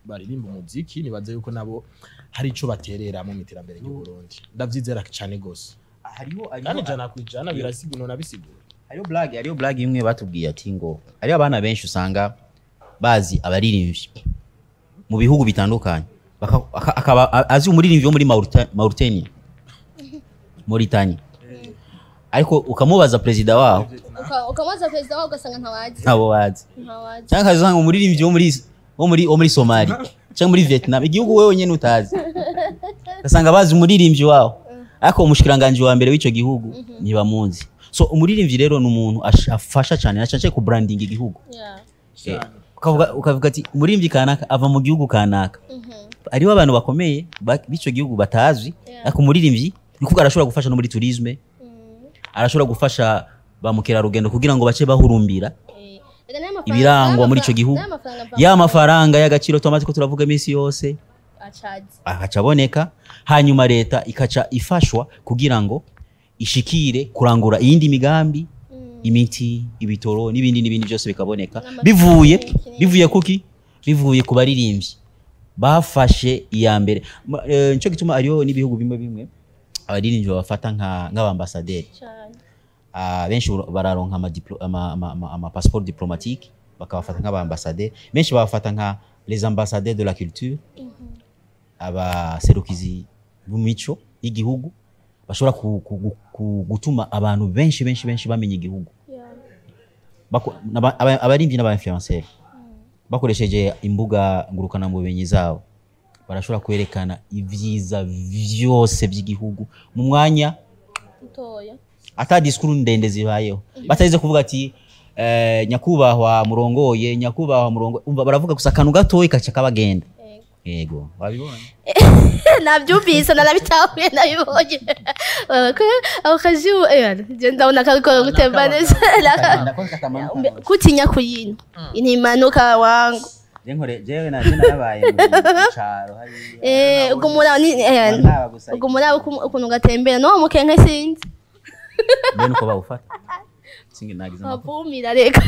S2: baririmba umuziki, nibaza yuko nabo hari ico baterera mu iterambere ry'u Burundi. Ndavyizera cyane gose
S3: Hariho
S2: kandi 100% birasigura, nabisigura.
S3: Hariho blague imwe batubwiye ati ngo hariho abana benshi usanga bazi abaririmbyi mu bihugu bitandukanye, akaba azi umuririmbyi wo muri Mauritania, ariko ukamubaza perezida waho,
S1: Ukamubaza perezida wawe ugasanga ntawazi.
S3: Ntabo bazi.
S1: Ntawazi.
S3: Cyangwa ukazasanga umuririmbyi wo muri Somalia cyangwa muri Vietnam, igihugu wewe nyene utazi, ugasanga bazi umuririmbyi waho, ariko umushikiranganji wa mbere w'ico gihugu ntibamuzi. So umuririmbyi rero ni umuntu afasha cyane, na cyane ku branding igihugu. Ukavuga ati umuririmbyi kanaka ava mu gihugu kanaka, hariho abantu bakomeye b'ico gihugu batazwi, ariko umuririmbyi ni kuvuga arashobora gufasha no muri tourisme, arashobora gufasha ba mukerarugendo kugira ngo bace bahurumbira
S1: Reka n'ayo mafaranga-
S3: ibirangwa muri ico gihugu.
S1: N'ayo mafaranga
S3: Ya mafaranga y'agaciro twamaze ko turavuga iminsi yose
S1: acazi.
S3: Akaca aboneka, hanyuma leta ikaca ifashwa kugira ngo ishikire kurangura iyindi migambi, imiti, ibitoro n'ibindi n'ibindi byose bikaboneka.
S1: N'amashuri,
S3: Bivuye
S1: n'iki.
S3: Bivuye kuki? Bivuye ku baririmbyi bafashe iya mbere. Nico gituma ariyo n'ibihugu bimwe bimwe abaririmbyi babafata nk'abambasaderi.
S1: Cyane.
S3: Benshi bararonka ama passeport diplomatique, bakabafata nk'abambasaderi. Benshi babafata nka les ambassadeurs de la culture, abaserukizi b'imico y'igihugu bashobora gutuma abantu benshi benshi benshi bamenya igihugu. Abaririmbyi n'aba influenceurs bakoresheje imbuga ngurukanabumenyi zabo barashobora kwerekana ibyiza vyose by'igihugu mu mwanya
S1: Mutoya.
S3: Ata discours ndende zibayeho, batarize kuvuga ati nyakubahwa murongoye, nyakubahwa murongo. Umva, baravuga gusa akantu gatoyi kaca kabagenda.
S1: Yego.
S3: Yego, wabibonye.
S1: Nabyumvise, narabitahuye, nabibonye. Ako kajibu je ndabona kariko gutemba neza kutinya kuyino intimanuka wangu.
S3: Jewe na narabaye mu caro hariya.
S1: Ugumura ni
S3: Ndaba gusa.
S1: Ugumura ukuntu gatembera no mukenke sinzi.
S3: Mbene uko bawufata singe nagize amakuru.
S1: Avumira reka.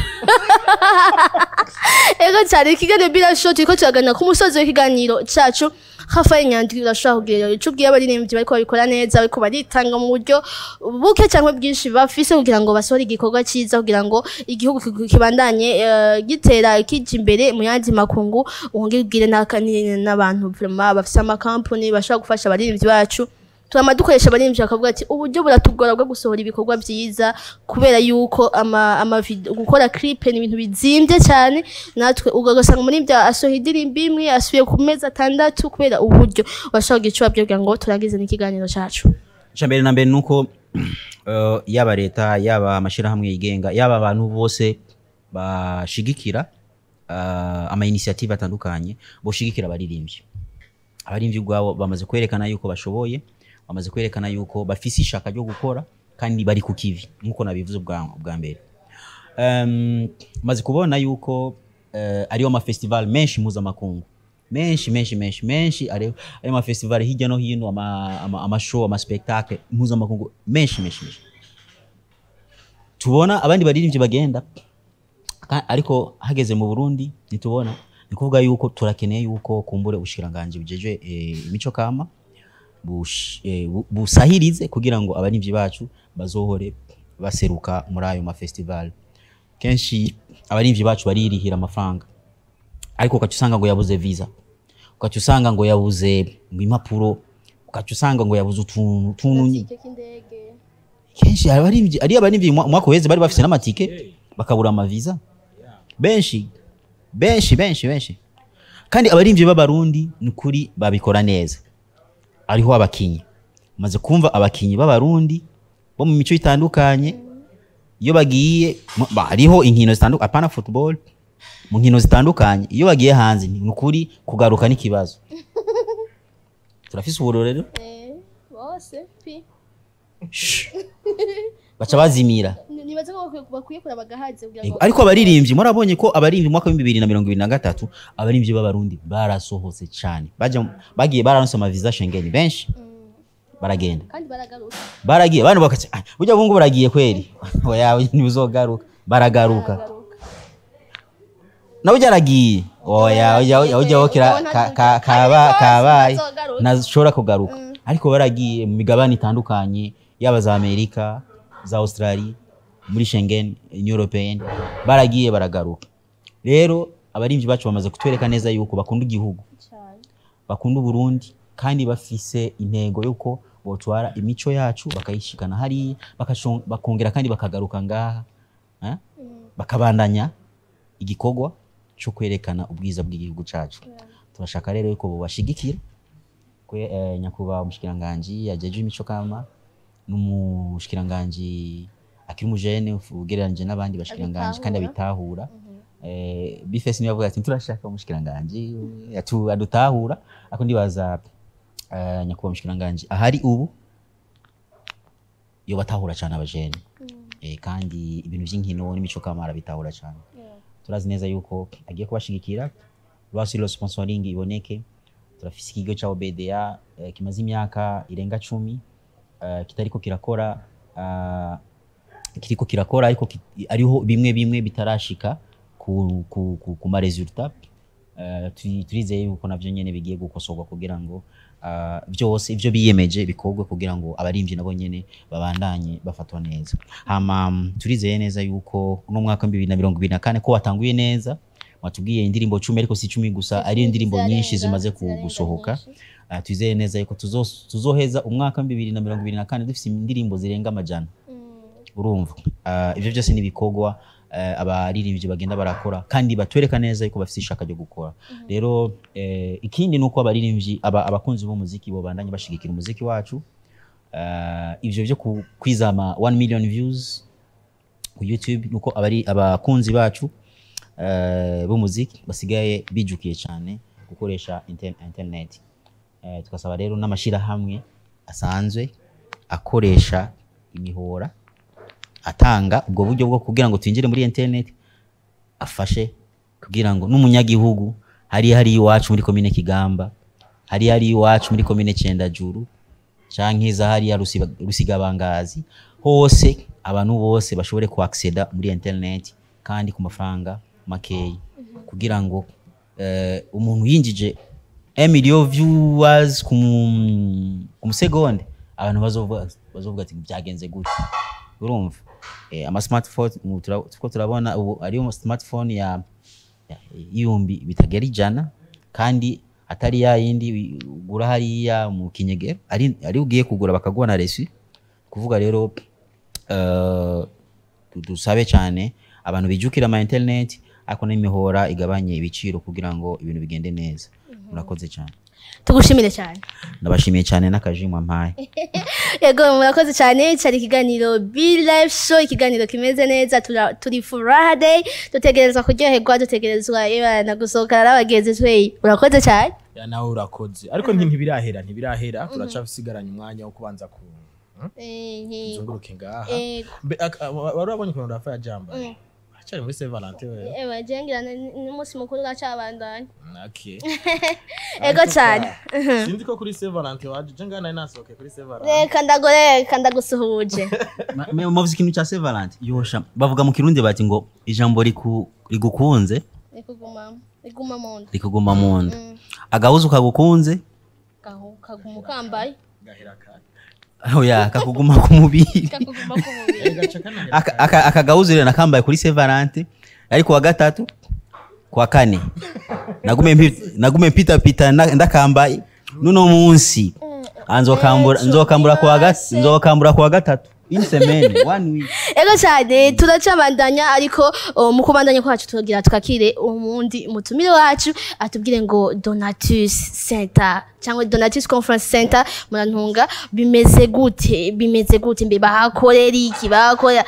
S1: Ego cyane, ikiganiro Bila Show turiko turaganira ku musozi w'ikiganiro cacu. Rafael Nyandwi, urashobora kugira ico ubwiye abaririmbyi bariko babikora neza, bariko baritanga mu buryo buke cyangwa bwinshi bafise kugira ngo basohore igikorwa ciza, kugira ngo igihugu kibandanye gitera kija imbere mu yandi makungu? Wongere ubwire n'abantu vraiment bafise amakampuni bashobora gufasha abaririmbyi bacu. Turama dukoresha abaririmbyi bakavuga ati uburyo buratugora bwo gusohora ibikorwa byiza, kubera yuko ama video, gukora clip ni ibintu bizimbye cyane. Natwe ugasanga umuririmbyi asohoye indirimbo imwe asubiye ku mezi 6 kubera uburyo. Bashobora kugira ico babwira kugira ngo turangize n'ikiganiro cacu.
S3: Icya mbere na mbere nuko yaba leta, yaba amashirahamwe yigenga, yaba abantu bose bashigikira ama initiative atandukanye, boshigikira abaririmbyi. Abaririmbyi ubwabo bamaze kwerekana yuko bashoboye, bamaze kwerekana yuko bafise ishaka ryo gukora kandi bari ku kivi, nkuko nabivuze ubwa mbere. Maze kubona yuko ariyo ama festival menshi mpuzamakungu, menshi menshi menshi menshi, ariyo ama festival hirya no hino, ama show, ama spectacle mpuzamakungu menshi menshi menshi, tubona abandi baririmbyi bagenda, ariko hageze mu Burundi ntitubona. Ni kuvuga yuko turakeneye yuko kumbure ubushikiranganji bujeje imico kama busahirize kugira ngo abaririmbyi bacu bazohore baseruka muri ayo ma festival. Kenshi abarimvyi bacu baririhira amafaranga, ariko ugaca usanga ngo yabuze visa, ugaca usanga ngo yabuze ngo impapuro, ugaca usanga ngo yabuze utuntu tuntu.
S1: Agatike k'indege.
S3: Kenshi abarimvyi, ari abarimvyi umwaka uheze bari bafise n'amatike bakabura amavisa, benshi benshi benshi benshi. Kandi abarimvyi b'Abarundi ni ukuri babikora neza. Ariho abakinyi, maze kumva abakinyi b'Abarundi bo mu mico itandukanye, iyo bagiye hariho inkino zitandukanye, apana football, mu nkino zitandukanye, iyo bagiye hanze ni ukuri kugaruka n'ikibazo. Turafise uburorero.
S1: Bose pi.
S3: Baca bazimira.
S1: Nibaza ko bakwiye kuraba agahaze kugira
S3: Yego,
S1: ngo
S3: ariko abaririmbyi, murabonye ko abaririmbyi mu mwaka wa 2023, abaririmbyi b'Abarundi barasohotse cyane, baja bagiye bararonse amaviza Schengen, benshi baragenda.
S1: Kandi baragaruka.
S3: Baragiye, abantu bakaca: "Ah, burya bungu baragiye kweri, oya, ntibuzogaruka." Baragaruka.
S1: Baragaruka.
S3: Nawe ujya aragiye, oya oya oya, ujya wokera kaba kabaye, ntashobora kugaruka. Ariko baragiye mu migabane itandukanye, yaba za Amerika, za Australia, muri Schengen, Union Européenne, baragiye baragaruka. Rero abarimvyi bacu bamaze kutwereka neza yuko bakunda igihugu,
S1: cyane,
S3: bakunda Uburundi, kandi bafise intego yuko botwara imico yacu bakayishikana hariya, bakongera kandi bakagaruka ngaha, eh? Bakabandanya igikorwa cyo kwerekana ubwiza bw'igihugu cacu. Turashaka rero yuko bobashigikira kwe, nyakubahwa umushikiranganji ajeje imico kama, n'umushikiranganji akiri umujene ugereranije n'abandi bashikiranganji, kandi abitahura. Bifesi niwe avuga ati turashaka umushikiranganji adutahura, ariko ndibaza nyakubahwa umushikiranganji ahari ubu yobatahura cyane abajene, kandi ibintu by'inkino n'imico kama arabitahura cyane. Turazi neza yuko agiye kubashigikira rwasi sponsoring iboneke. Turafise ikigo ca OBDA, kimaze imyaka irenga 10, kitariko kirakora, kiriko kirakora ariko ariho bimwe bimwe bitarashika ku ma résultats. Turizeye yuko navyo nyene bigiye gukosorwa kugira ngo byose ivyo biyemeje bikorwe, kugira ngo abarimvyi nabo nyene babandanye bafatwa neza. Hama turizeye neza yuko uno mwaka wa 2024 ko watanguye neza. Watubwiye indirimbo 10, ariko si 10 gusa, ari indirimbo nyinshi zimaze
S1: Zirarenga
S3: gusohoka.
S1: nyinshi.
S3: Twizeye neza yuko tuzoheza umwaka wa 2024 dufise indirimbo zirenga 100. Urumva, ivyo byose ni ibikorwa abaririmbyi bagenda barakora kandi batwereka neza yuko bafise ishaka ryo gukora. Rero ikindi nuko abaririmbyi, abakunzi b'umuziki bo bandanye bashigikira umuziki wacu. Ivyo byo kwizama 1 million views ku YouTube, nuko abari abakunzi bacu b'umuziki basigaye bijukiye cyane gukoresha internet. Tugasaba rero n'amashirahamwe asanzwe akoresha imihora atanga ubwo buryo bwo kugira ngo twinjire muri internet, afashe kugira ngo n'umunyagihugu hari iwacu muri komine Kigamba, hari iwacu muri komine Cendajuru, canke za hariya Rusigabangazi, hose abantu bose bashobore kuacceda muri internet kandi ku mafaranga makeyi, kugira ngo umuntu yinjije 1 million viewers ku musegonde, abantu bazovuga ati byagenze gute? Urumva, ama smartphone ubu turiko turabona ubu ariyo smartphone ya ibihumbi bitagera 100, kandi atari ya yindi ugura hariya mu kinyegero, ari ugiye kugura bakaguha na reçu. Kuvuga rero, dusabe cyane abantu bijukira ama internet, ariko n'imihora igabanye ibiciro kugira ngo ibintu bigende neza. Murakoze cyane.
S1: Tugushimire cyane.
S3: Ndabashimiye cyane n'akaji mwampaye.
S1: Yego, murakoze cyane. Cyari ikiganiro Be Live Show, ikiganiro kimeze neza. Turi Furaha Day, dutegerezwa kuryoherwa, dutegerezwa na gusohokana n'abagenzi tweye. Urakoze cyane.
S2: Ya, nawe urakoze, ariko ntibirahera, turacasigaranye umwanya wo kubanza ku zunguruke ngaha. Mbe, wari wabonye ukuntu Rafa yajambaye? Acari muri Saint Valentin wewe.
S1: Ewa, jengira n'umunsi mukuru uracabandanya.
S2: Okay.
S1: Ego cyane.
S2: Sinzi ko kuri Saint Valentin waje, je ngana nari nasohokeye kuri Saint Valentin.
S1: Reka ndagoreka, ndagusuhuje.
S3: Muvuze ikintu cya Saint Valentin, yosha bavuga mu Kirundi bati ngo ijambo rigukunze
S1: rikuguma, riguma mu nda.
S3: Rikuguma mu nda. Agahuzu kagukunze
S1: kaguma ukambaye.
S2: Gahera kare.
S3: Oya, kakuguma ku mubiri.
S1: Kakuguma ku mubiri.
S3: Akagahuzu rero nakambaye kuri Saint Valentin, ariko wa gatatu kwa kane nagume mpita pita ndakambaye. Nuno munsi nzokambura kwa gatatu, nzokambura kwa gatatu, une semaine, one week.
S1: Ego cyane, turacabandanya, ariko mu kubandanya kwacu turagira twakire umundi mutumire wacu atubwire ngo Donatus Center cyangwa Donatus Conference Center, murantunga, bimeze gute? Bimeze gute? Mbe bahakorera iki? Bahakorera,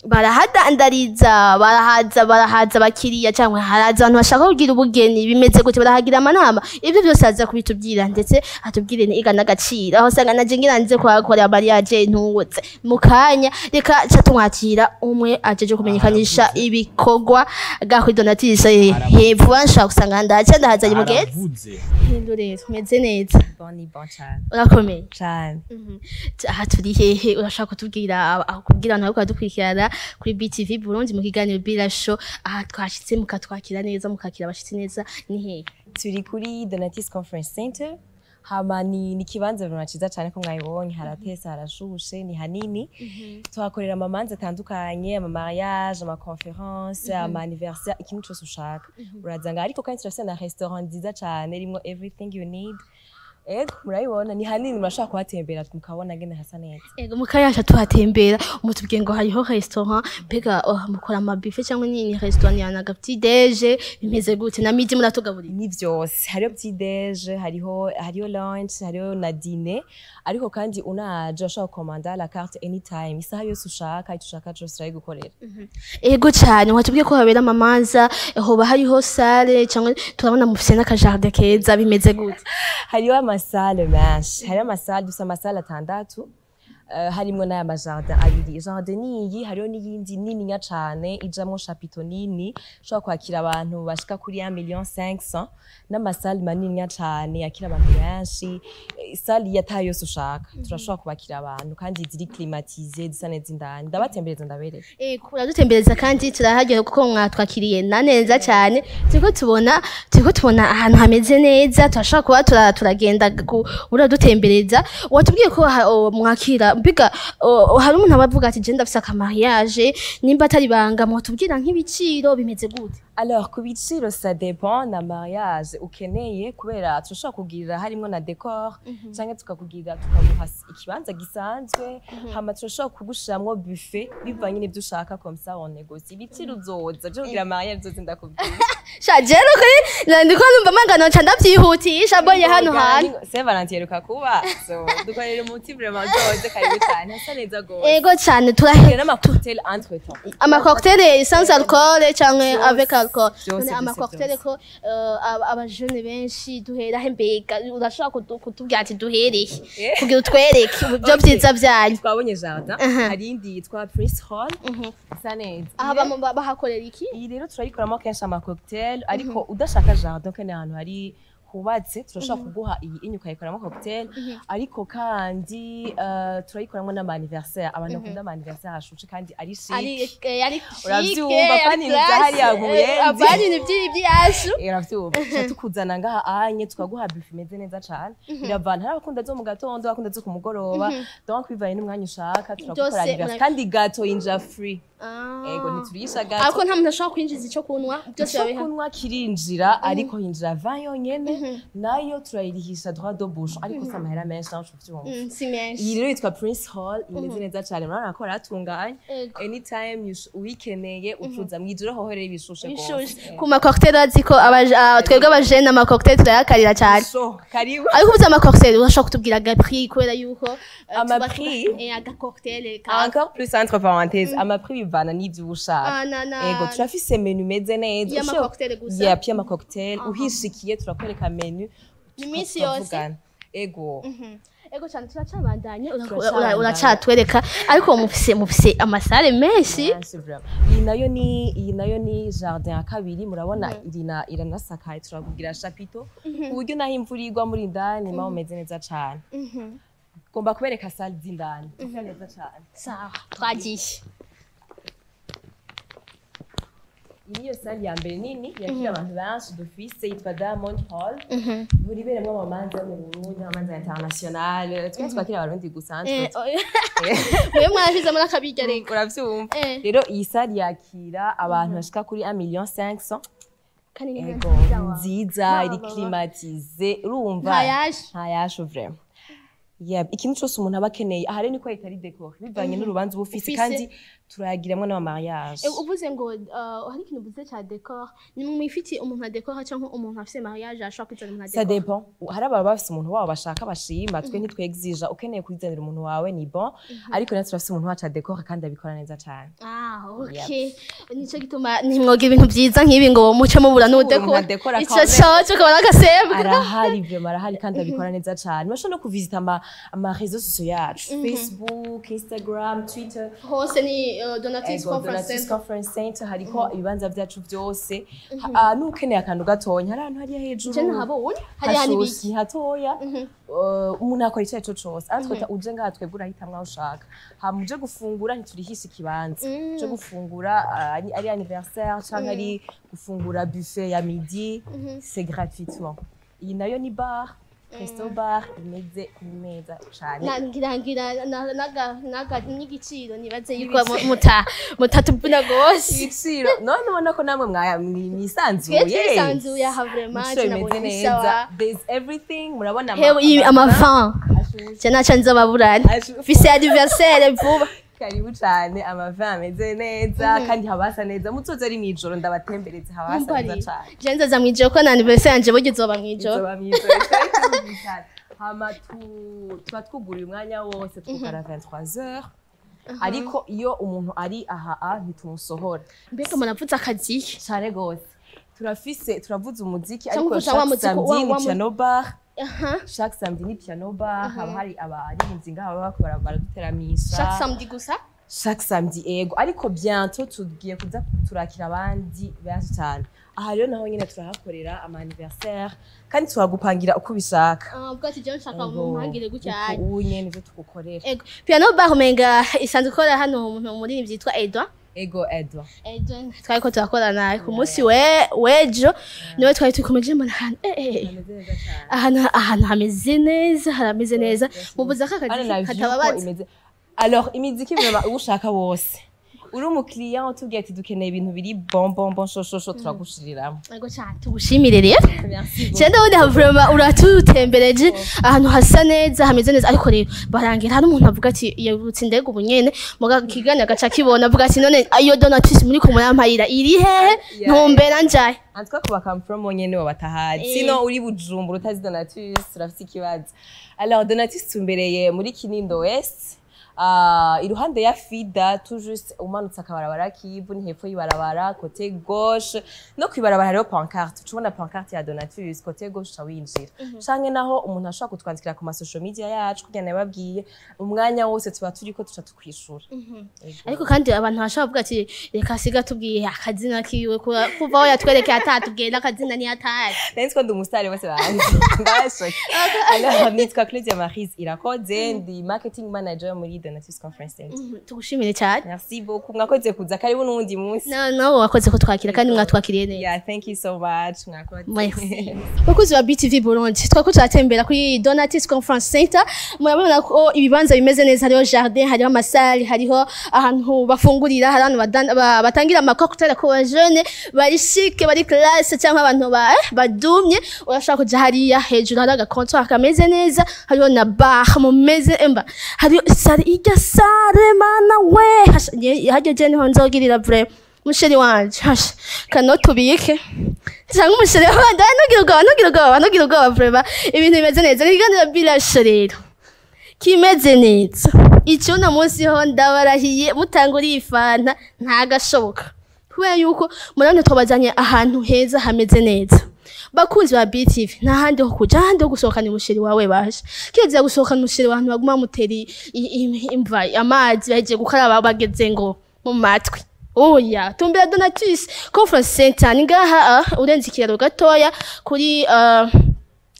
S1: barahadandariza, barahaza abakiriya, cyangwa haraza abantu bashaka kugira ubugeni? Bimeze gute? Barahagira amanama? Ibyo byose aza kubitubwira, ndetse atubwire niga n'agaciro aho usanga naje ngira nze kuhakorera mariage ntungutse mu kanya. Reka ca tumwakira umwe ajeje kumenyekanisha ibikorwa bwa kuri Donatus hepfo. Nshaka gusanga ndaca ndahazanye mugenzi.
S2: Aravuze.
S1: Hindure rero, umeze neza?
S4: Bon, ni bon cyane.
S1: Urakomeye?
S4: Cyane.
S1: Aha turi hehe? Urashaka kutubwira, kubwira abantu bariko baradukurikirana kuri BTV Burundi mu kiganiro Bila Show, aha twashitse mukatwakira neza, mukakira abashitsi neza, ni hehe?
S4: Turi kuri Donatis Conference Center. Hama ni ikibanza vraiment ciza cyane, ko mwabibonye, haratesa, harashushe, ni hanini. Tuhakorera amamanza atandukanye, ama mariage, ama conférence, ama anniversaire, ikintu cyose ushaka uraza ngaha. Ariko kandi turafise na restaurant nziza cyane irimo everything you need. Ego, murabibona ni hanini, murashobora kuhatembera mukabona ngene hasa neza.
S1: Ego, mukayasha tuhatembera, mutubwiye ngo hariho restaurant. Mbega mukora ama buffet cyangwa ni restaurant ya naga petit déj? Bimeze gute? Na midi muratugaburira?
S4: Ni vyose, hariho petit déj, hariho lunch, hariho na dîner. Ariko kandi unaje urashobora gukomanda la carte anytime, isaha yose ushaka, icyo ushaka cyose turayigukorera.
S1: Ego cyane, watubwiye ko habera amamanza, hoba hariho salle, cyangwa turabona mufise n'akajardin keza? Bimeze gute?
S4: Hariho amasale menshi, hariho amasale, dufise amasale atandatu, harimwo n'aya majardin abiri. Jardin niyi, hariho n'iyindi nininya cane ijamwo chapiteau nini ishobora kwakira abantu bashika kuri 1 million 500, n'amasale manininya cane yakira abantu benshi. Salle yataye yose ushaka turashobora kubakira abantu, kandi ziri climatisées, zisa neza indani. Ndabatembereza, ndabereka.
S1: Uradutembereza kandi turahagera kuko mwatwakiriye na neza cyane. Turiko tubona ahantu hameze neza, turashobora kuba turagenda uradutembereza. Watubwiye ko mwakira, mbiga hari umuntu aba avuga ati je ndafise akamariage, nimba atari banga mwatubwira nk'ibiciro bimeze gute?
S4: Alors, ku biciro, ça dépend na mariage ukeneye, kubera turashobora kugirira harimwo na décor, canke tukakugirira tukaguha ikibanza gisanzwe. Hama turashobora kugushiramwo buffet, bivanye n'ivyo ushaka. Comme ça on négocie ibiciro. Uzoza je kugira mariage uzoze ndakubwira.
S1: Sha, je kuri ndiko numva mangano nca ndavyihutisha mbonye hano hantu.
S4: Saint Valentin iheruka kuba, so dukorera umuti vraiment. Uzoze, karibu cyane, hasa neza gose.
S1: Ego cyane, turahe
S4: Tugira n'ama cocktail entre temps.
S1: Ama cocktail sans alcool canke
S4: Vyose,
S1: avec alcool?
S4: vyose,
S1: None ama
S4: vyose,
S1: cocktail
S4: vyose.
S1: ko abajene benshi duhera he? Mbega urashobora kutubwira ati duhereye kugira utwereke ibyo byiza byanyu?
S4: Twabonye jardin, hari indi yitwa Prince Hall, isa neza.
S1: Aha bahakorera iki?
S4: Iyi rero turayikoramo kenshi ama cocktail, ariko udashaka jardin, ukeneye ahantu hari hubatse, turashobora kuguha iyi inyu ukayikoramo cocktail. Ariko kandi turayikoramo n'ama anniversaire. Abantu bakunda ama anniversaire ashushe kandi ari chic.
S1: Ari chic.
S4: Uravyumva, pani ibintu vya hariya mu Buyenzi.
S1: Apana ibintu by'ibyacu.
S4: Uravyumva, tuca tukuzana ngaha anye, tukaguha buffet imeze neza cane. Biravana, hari abakunda zo mu gatondo, abakunda zo ku mugoroba, donc bivanye n'umwanya ushaka turagukora
S1: Byose
S4: anniversaire. Kandi gâteau yinjira free. Ego, ntiturisha gâteau.
S1: Ariko nta muntu ashobora kwinjiza icyo kunywa byose?
S4: Icyo
S1: Babiha
S4: kunywa kirinjira, ariko hinjira vin yonyene, nayo turayirihisha droit de bouche, ariko si amahera menshi nawe uvyumva.
S1: Si menshi.
S4: Iyi rero yitwa Prince Hall, imeze neza cane, murabona ko haratunganye.
S1: Ego.
S4: Anytime uyikeneye ucuza mwijoro, hoho rero ibishushe
S1: Bishushe
S4: gose.
S1: Ku ma cocktail, azi ko twebwe abajene ama cocktail turayakarira cyane.
S4: So karibu.
S1: Ariko uvuze ama cocktail, urashobora kutubwira aga prix, kubera yuko
S4: Ama
S1: tuba
S4: prix?
S1: Aga cocktail ka
S4: Encore plus, entre parenthèses, ama prix bivana n'ivyo uba ushaka.
S1: Ah, na
S4: Ego, turafise menu imeze neza.
S1: Y'ama cocktail gusa?
S4: Yeah, puis y'ama cocktail. Uhishikiye turakwereka menu.
S1: Iminsi yose?
S4: Tukavugana. Ego.
S1: Ego cyane, turacabandanye.
S4: Turacabandanya.
S1: Uracatwereka, ariko mufise amasale menshi.
S4: Menshi vraiment. Iyi nayo ni jardin ya kabiri, murabona irina iranasakaye, turakugira chapiteau ku buryo naho imvura igwa muri indani maho umeze neza cane. Ngomba kubereka salle z'indani. Isa neza cane.
S1: Sawa, twagiye.
S4: Iyi niyo salle ya mbere nini yakira abantu benshi dufise, yitwa Diamond Hall. Buri iberamo amamanza yo mu Burundi, amamanza international. Twe twakira Abarundi gusa.
S1: Oya. Mwe mwarashizemo n'akabirya reka.
S4: Uravyumva?
S1: Eh.
S4: Rero iyi salle yakira abantu bashika kuri 1 million 500.
S1: Kandi ni
S4: Ego,
S1: nziza wa.
S4: nziza, iri climatisée, urumva?
S1: Ntayashe.
S4: Ntayashe vraiment. Yeah, ikintu cyose umuntu aba akeneye aha rero niko itari décor bivanye n'urubanza uba ufise.
S1: Ufise.
S4: Kandi turayagiramwo n'ama mariage.
S1: Uvuze ngo hari ikintu uvuze cya décor, ni mwifitiye umuntu adekora cyangwa umuntu afise mariage ashobora kwizana umuntu
S4: Ça
S1: adekora?
S4: dépend. Hari ababa bafise umuntu wabo bashaka bashima, twe ntitwexija. Ukeneye kwizanira umuntu wawe ni bon, ariko natwe turafise umuntu wacu adekora kandi abikora neza cane.
S1: Ah, okay. Nico gituma ntimwoga ibintu byiza nk'ibi ngo muce mubura n'udekora.
S4: Umuntu adekora
S1: Ico
S4: quand même.
S1: coco ukabona agasembwa.
S4: Arahari vraiment, arahari kandi abikora neza cane. Bashobora no kuvisita ama réseaux sociaux yacu, Facebook, Instagram, Twitter.
S1: Hose ni Donatus
S4: Ego,
S1: Conference
S4: Donatus
S1: Center.
S4: Conference Center, hariko ibibanza vyacu vyose. N'ukeneye akantu gatonya, hari ahantu hariya hejuru.
S1: Je ntahabonye. Hariya ni
S4: Hashushe,
S1: biki?
S4: ni hatoya. Umuntu akora icyo arico cose ariko uje ngaha twebwe urahitamwo aho ushaka. Hama uje gufungura, ntiturihisha ikibanza. Uje gufungura, ari anniversaire canke ari gufungura buffet ya midi, c'est gratuitement. Iyi nayo ni bar, resto bar imeze neza cane.
S1: Ngira ngira naga n'igiciro nibaze yuko muta mutatuvuna gose.
S4: Ibiciro none ubona ko namwe mwisanzuye.
S1: Twe twisanzuye aha vraiment.
S4: Ibiciro bimeze
S1: Nabonye
S4: neza.
S1: bisawa.
S4: There's everything, murabona
S1: Hewe ibi amavin.
S4: Ashushe.
S1: Je naca nzababurana.
S4: Ashushe.
S1: Fise anniversaire vuba.
S4: Karibu cane, amavin ameze neza kandi haba hasa neza. Muzoze ari mw'ijoro ndabatembereze, haba hasa neza cane.
S1: Je nzaza mwijoro ko na anniversaire yanje burya izoba mwijoro.
S4: Izoba mw'ijoro, twari tumvikana. Hama tuba twuguriye umwanya wose, twugara 23h, ariko iyo umuntu ari aha a ntitumusohora.
S1: Mbega muravuze akazi?
S4: Cane gose, turafise, turavuza umuziki.
S1: Cyangwa
S4: Ariko
S1: uvuza wa
S4: chaque
S1: muziki
S4: samedi ni piano bar. Chaque samedi ni piano bar, haba hari abaririmbyi ngaha baba bariko baraduteramisha.
S1: Chaque samedi gusa?
S4: Chaque samedi, ego, ariko bientôt tugiye kuza turakira abandi benshi cyane. Aha rero naho nyine turahakorera ama anniversaire kandi tuhagupangira uko ubishaka.
S1: Ah, ubwo ati je nshaka
S4: Ego,
S1: mumpangire gutya.
S4: uko unye nivyo tugukorera.
S1: Ego, piano bar umenga isanzwe ikora hano umuntu umuririmbyi yitwa Edouard.
S4: Ego, Edouard.
S1: Edouard twariko turakorana ku munsi we wejo, niwe twari tukomeje mbona ahantu
S4: Ameze neza cyane.
S1: Ahantu hameze neza, harameze neza, mubuza ko
S4: Hano
S1: akazi
S4: na view ko
S1: katababaza.
S4: imeze. Alors imiziki vraiment uwo ushaka wose, uri umukiriya utubwiye ati dukeneye ibintu biri bon bon bon, chaud chaud chaud, turagushiriramo.
S1: Ego cyane, tugushimire rero.
S4: Merci.
S1: Cyenda wundi vraiment uratutembereje ahantu hasa neza, hameze neza. Ariko rero barangira hari umuntu avuga ati yabutse indege ubu nyene muga kigana agaca kibona avuga ati none ayo Donatus muri ko murampayira iri hehe? Ntumbera njaye.
S4: En tout cas, kuba come from nyene wabatahazi. Sinon uri Bujumbura utazi Donatus, turafite ikibazo. Alors Donatus tumbereye muri Kinindo West. Iruhande ya Fida, tout juste umanutse akabarabara k'ivu, ni hepfo y'ibarabara côté gauche. No kwibarabara hariho pancarte, ucubona pancarte ya Donatus côté gauche, uca winjira. Canke naho umuntu ashobora kutwandikira ku ma social media yacu kugira nababwiye, umwanya wose tuba turiko tuca tukwishura. Ego.
S1: Ariko kandi abantu bashobora kuvuga ati reka siga tubwiye akazina kiwe, kuva aho yatwerekeye atatubwiye n'akazina ntiyatazi.
S4: Nari ko ndi umusitari bose banzi, ndashoke. Alors nitwa Claudia Marise Irakoze, ndi marketing manager muri Donatus Conference Center.
S1: Tugushimire cyane.
S4: Merci beaucoup, mwakoze kuza, karibu n'uwundi munsi.
S1: Na nawe wakoze ko twakira kandi mwatwakiriye neza.
S4: Yeah, thank you so much, mwakoze.
S1: Merci. Bakuzi ba BTV Burundi, twako turatembera kuri Donatus Conference Center. Murabona ko ibibanza bimeze neza, hariho jardin, hariho amasali, hariho ahantu bafungurira, hari ahantu batangira ama cocktail ku bajene bari chic, bari classe, cyangwa abantu badumye. Urashobora kuja hariya hejuru hari aga comptoir kameze neza, hariho na bar mumeze emba. Hariho salle, irya salle mana we. Hasha, harya je niho nzogirira vraiment. Musheri wanje, hasha, kano tubike cyangwa umusheri wanje, ntugire ubwoba, ntugire ubwoba, ntugire ubwoba, vraiment ibintu bimeze neza. Ikiganiro birashe rero kimeze neza. Icyo uno munsi ho ndabarahiye, mutanguriye ifanta ntagashoboka, kubera yuko murabona twabazanye ahantu heza hameze neza. Bakunzi ba BTV, nta handi ho kuja, ahandi ho gusohokana umusheri wawe, baje kirazira gusohokana umusheri wawe abantu baguma bamutera imva amazi bahejeje gukaraba bageze ngo mu matwi. Oya, tumbera Donatus Conference Center ni ngaha, urenze ikiraro gatoya kuri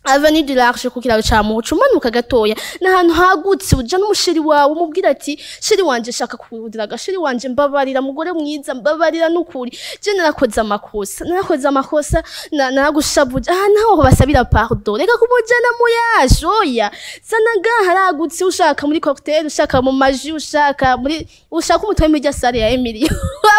S1: Avenue du Large, ku kiraro ca Muco, umanuka gatoya. Ni ahantu hagutse. Uja n'umu chéri wawe, umubwira ati: "Chéri wanje, shaka kudiraga, chéri wanje, mbabarira, mugore mwiza, mbabarira n'ukuri, je narakoze amakosa, narakoze amakosa, naragushavuje." Aha naho basabira pardon. Reka kumujana muyaje, oya, zana ngaha, haragutse. Ushaka muri cocktail, ushaka mu maji, ushaka muri, ushaka umutwe muri rya salle ya Emily,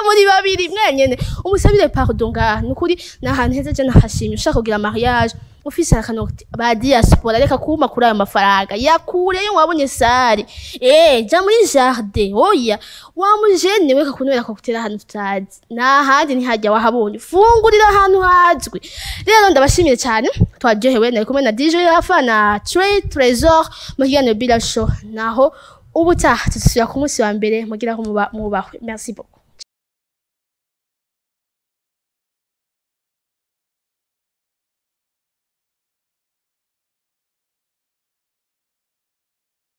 S1: muri babiri mwenyene umusabire pardon ngaha. Nukuri ni ahantu heza, je nahashimye. Ushaka kugira mariage, ufise akantu ba diaspora, reka kuma kuri ayo mafaranga yakureyo, wabonye salle, ja muri jardin. Oya, wamujene, weka kunywera cocktail ahantu tutazi nahandi, ntihajya wahabonye, fungurira ahantu hazwi. Rero ndabashimiye cyane, twaryohewe. Nari kumwe na DJ Rafa na Trey Trésor mu kiganiro Bila Show. Naho ubutaha tuzusubira ku munsi wa mbere. Mugira ko muba mwubahwe. Merci beaucoup.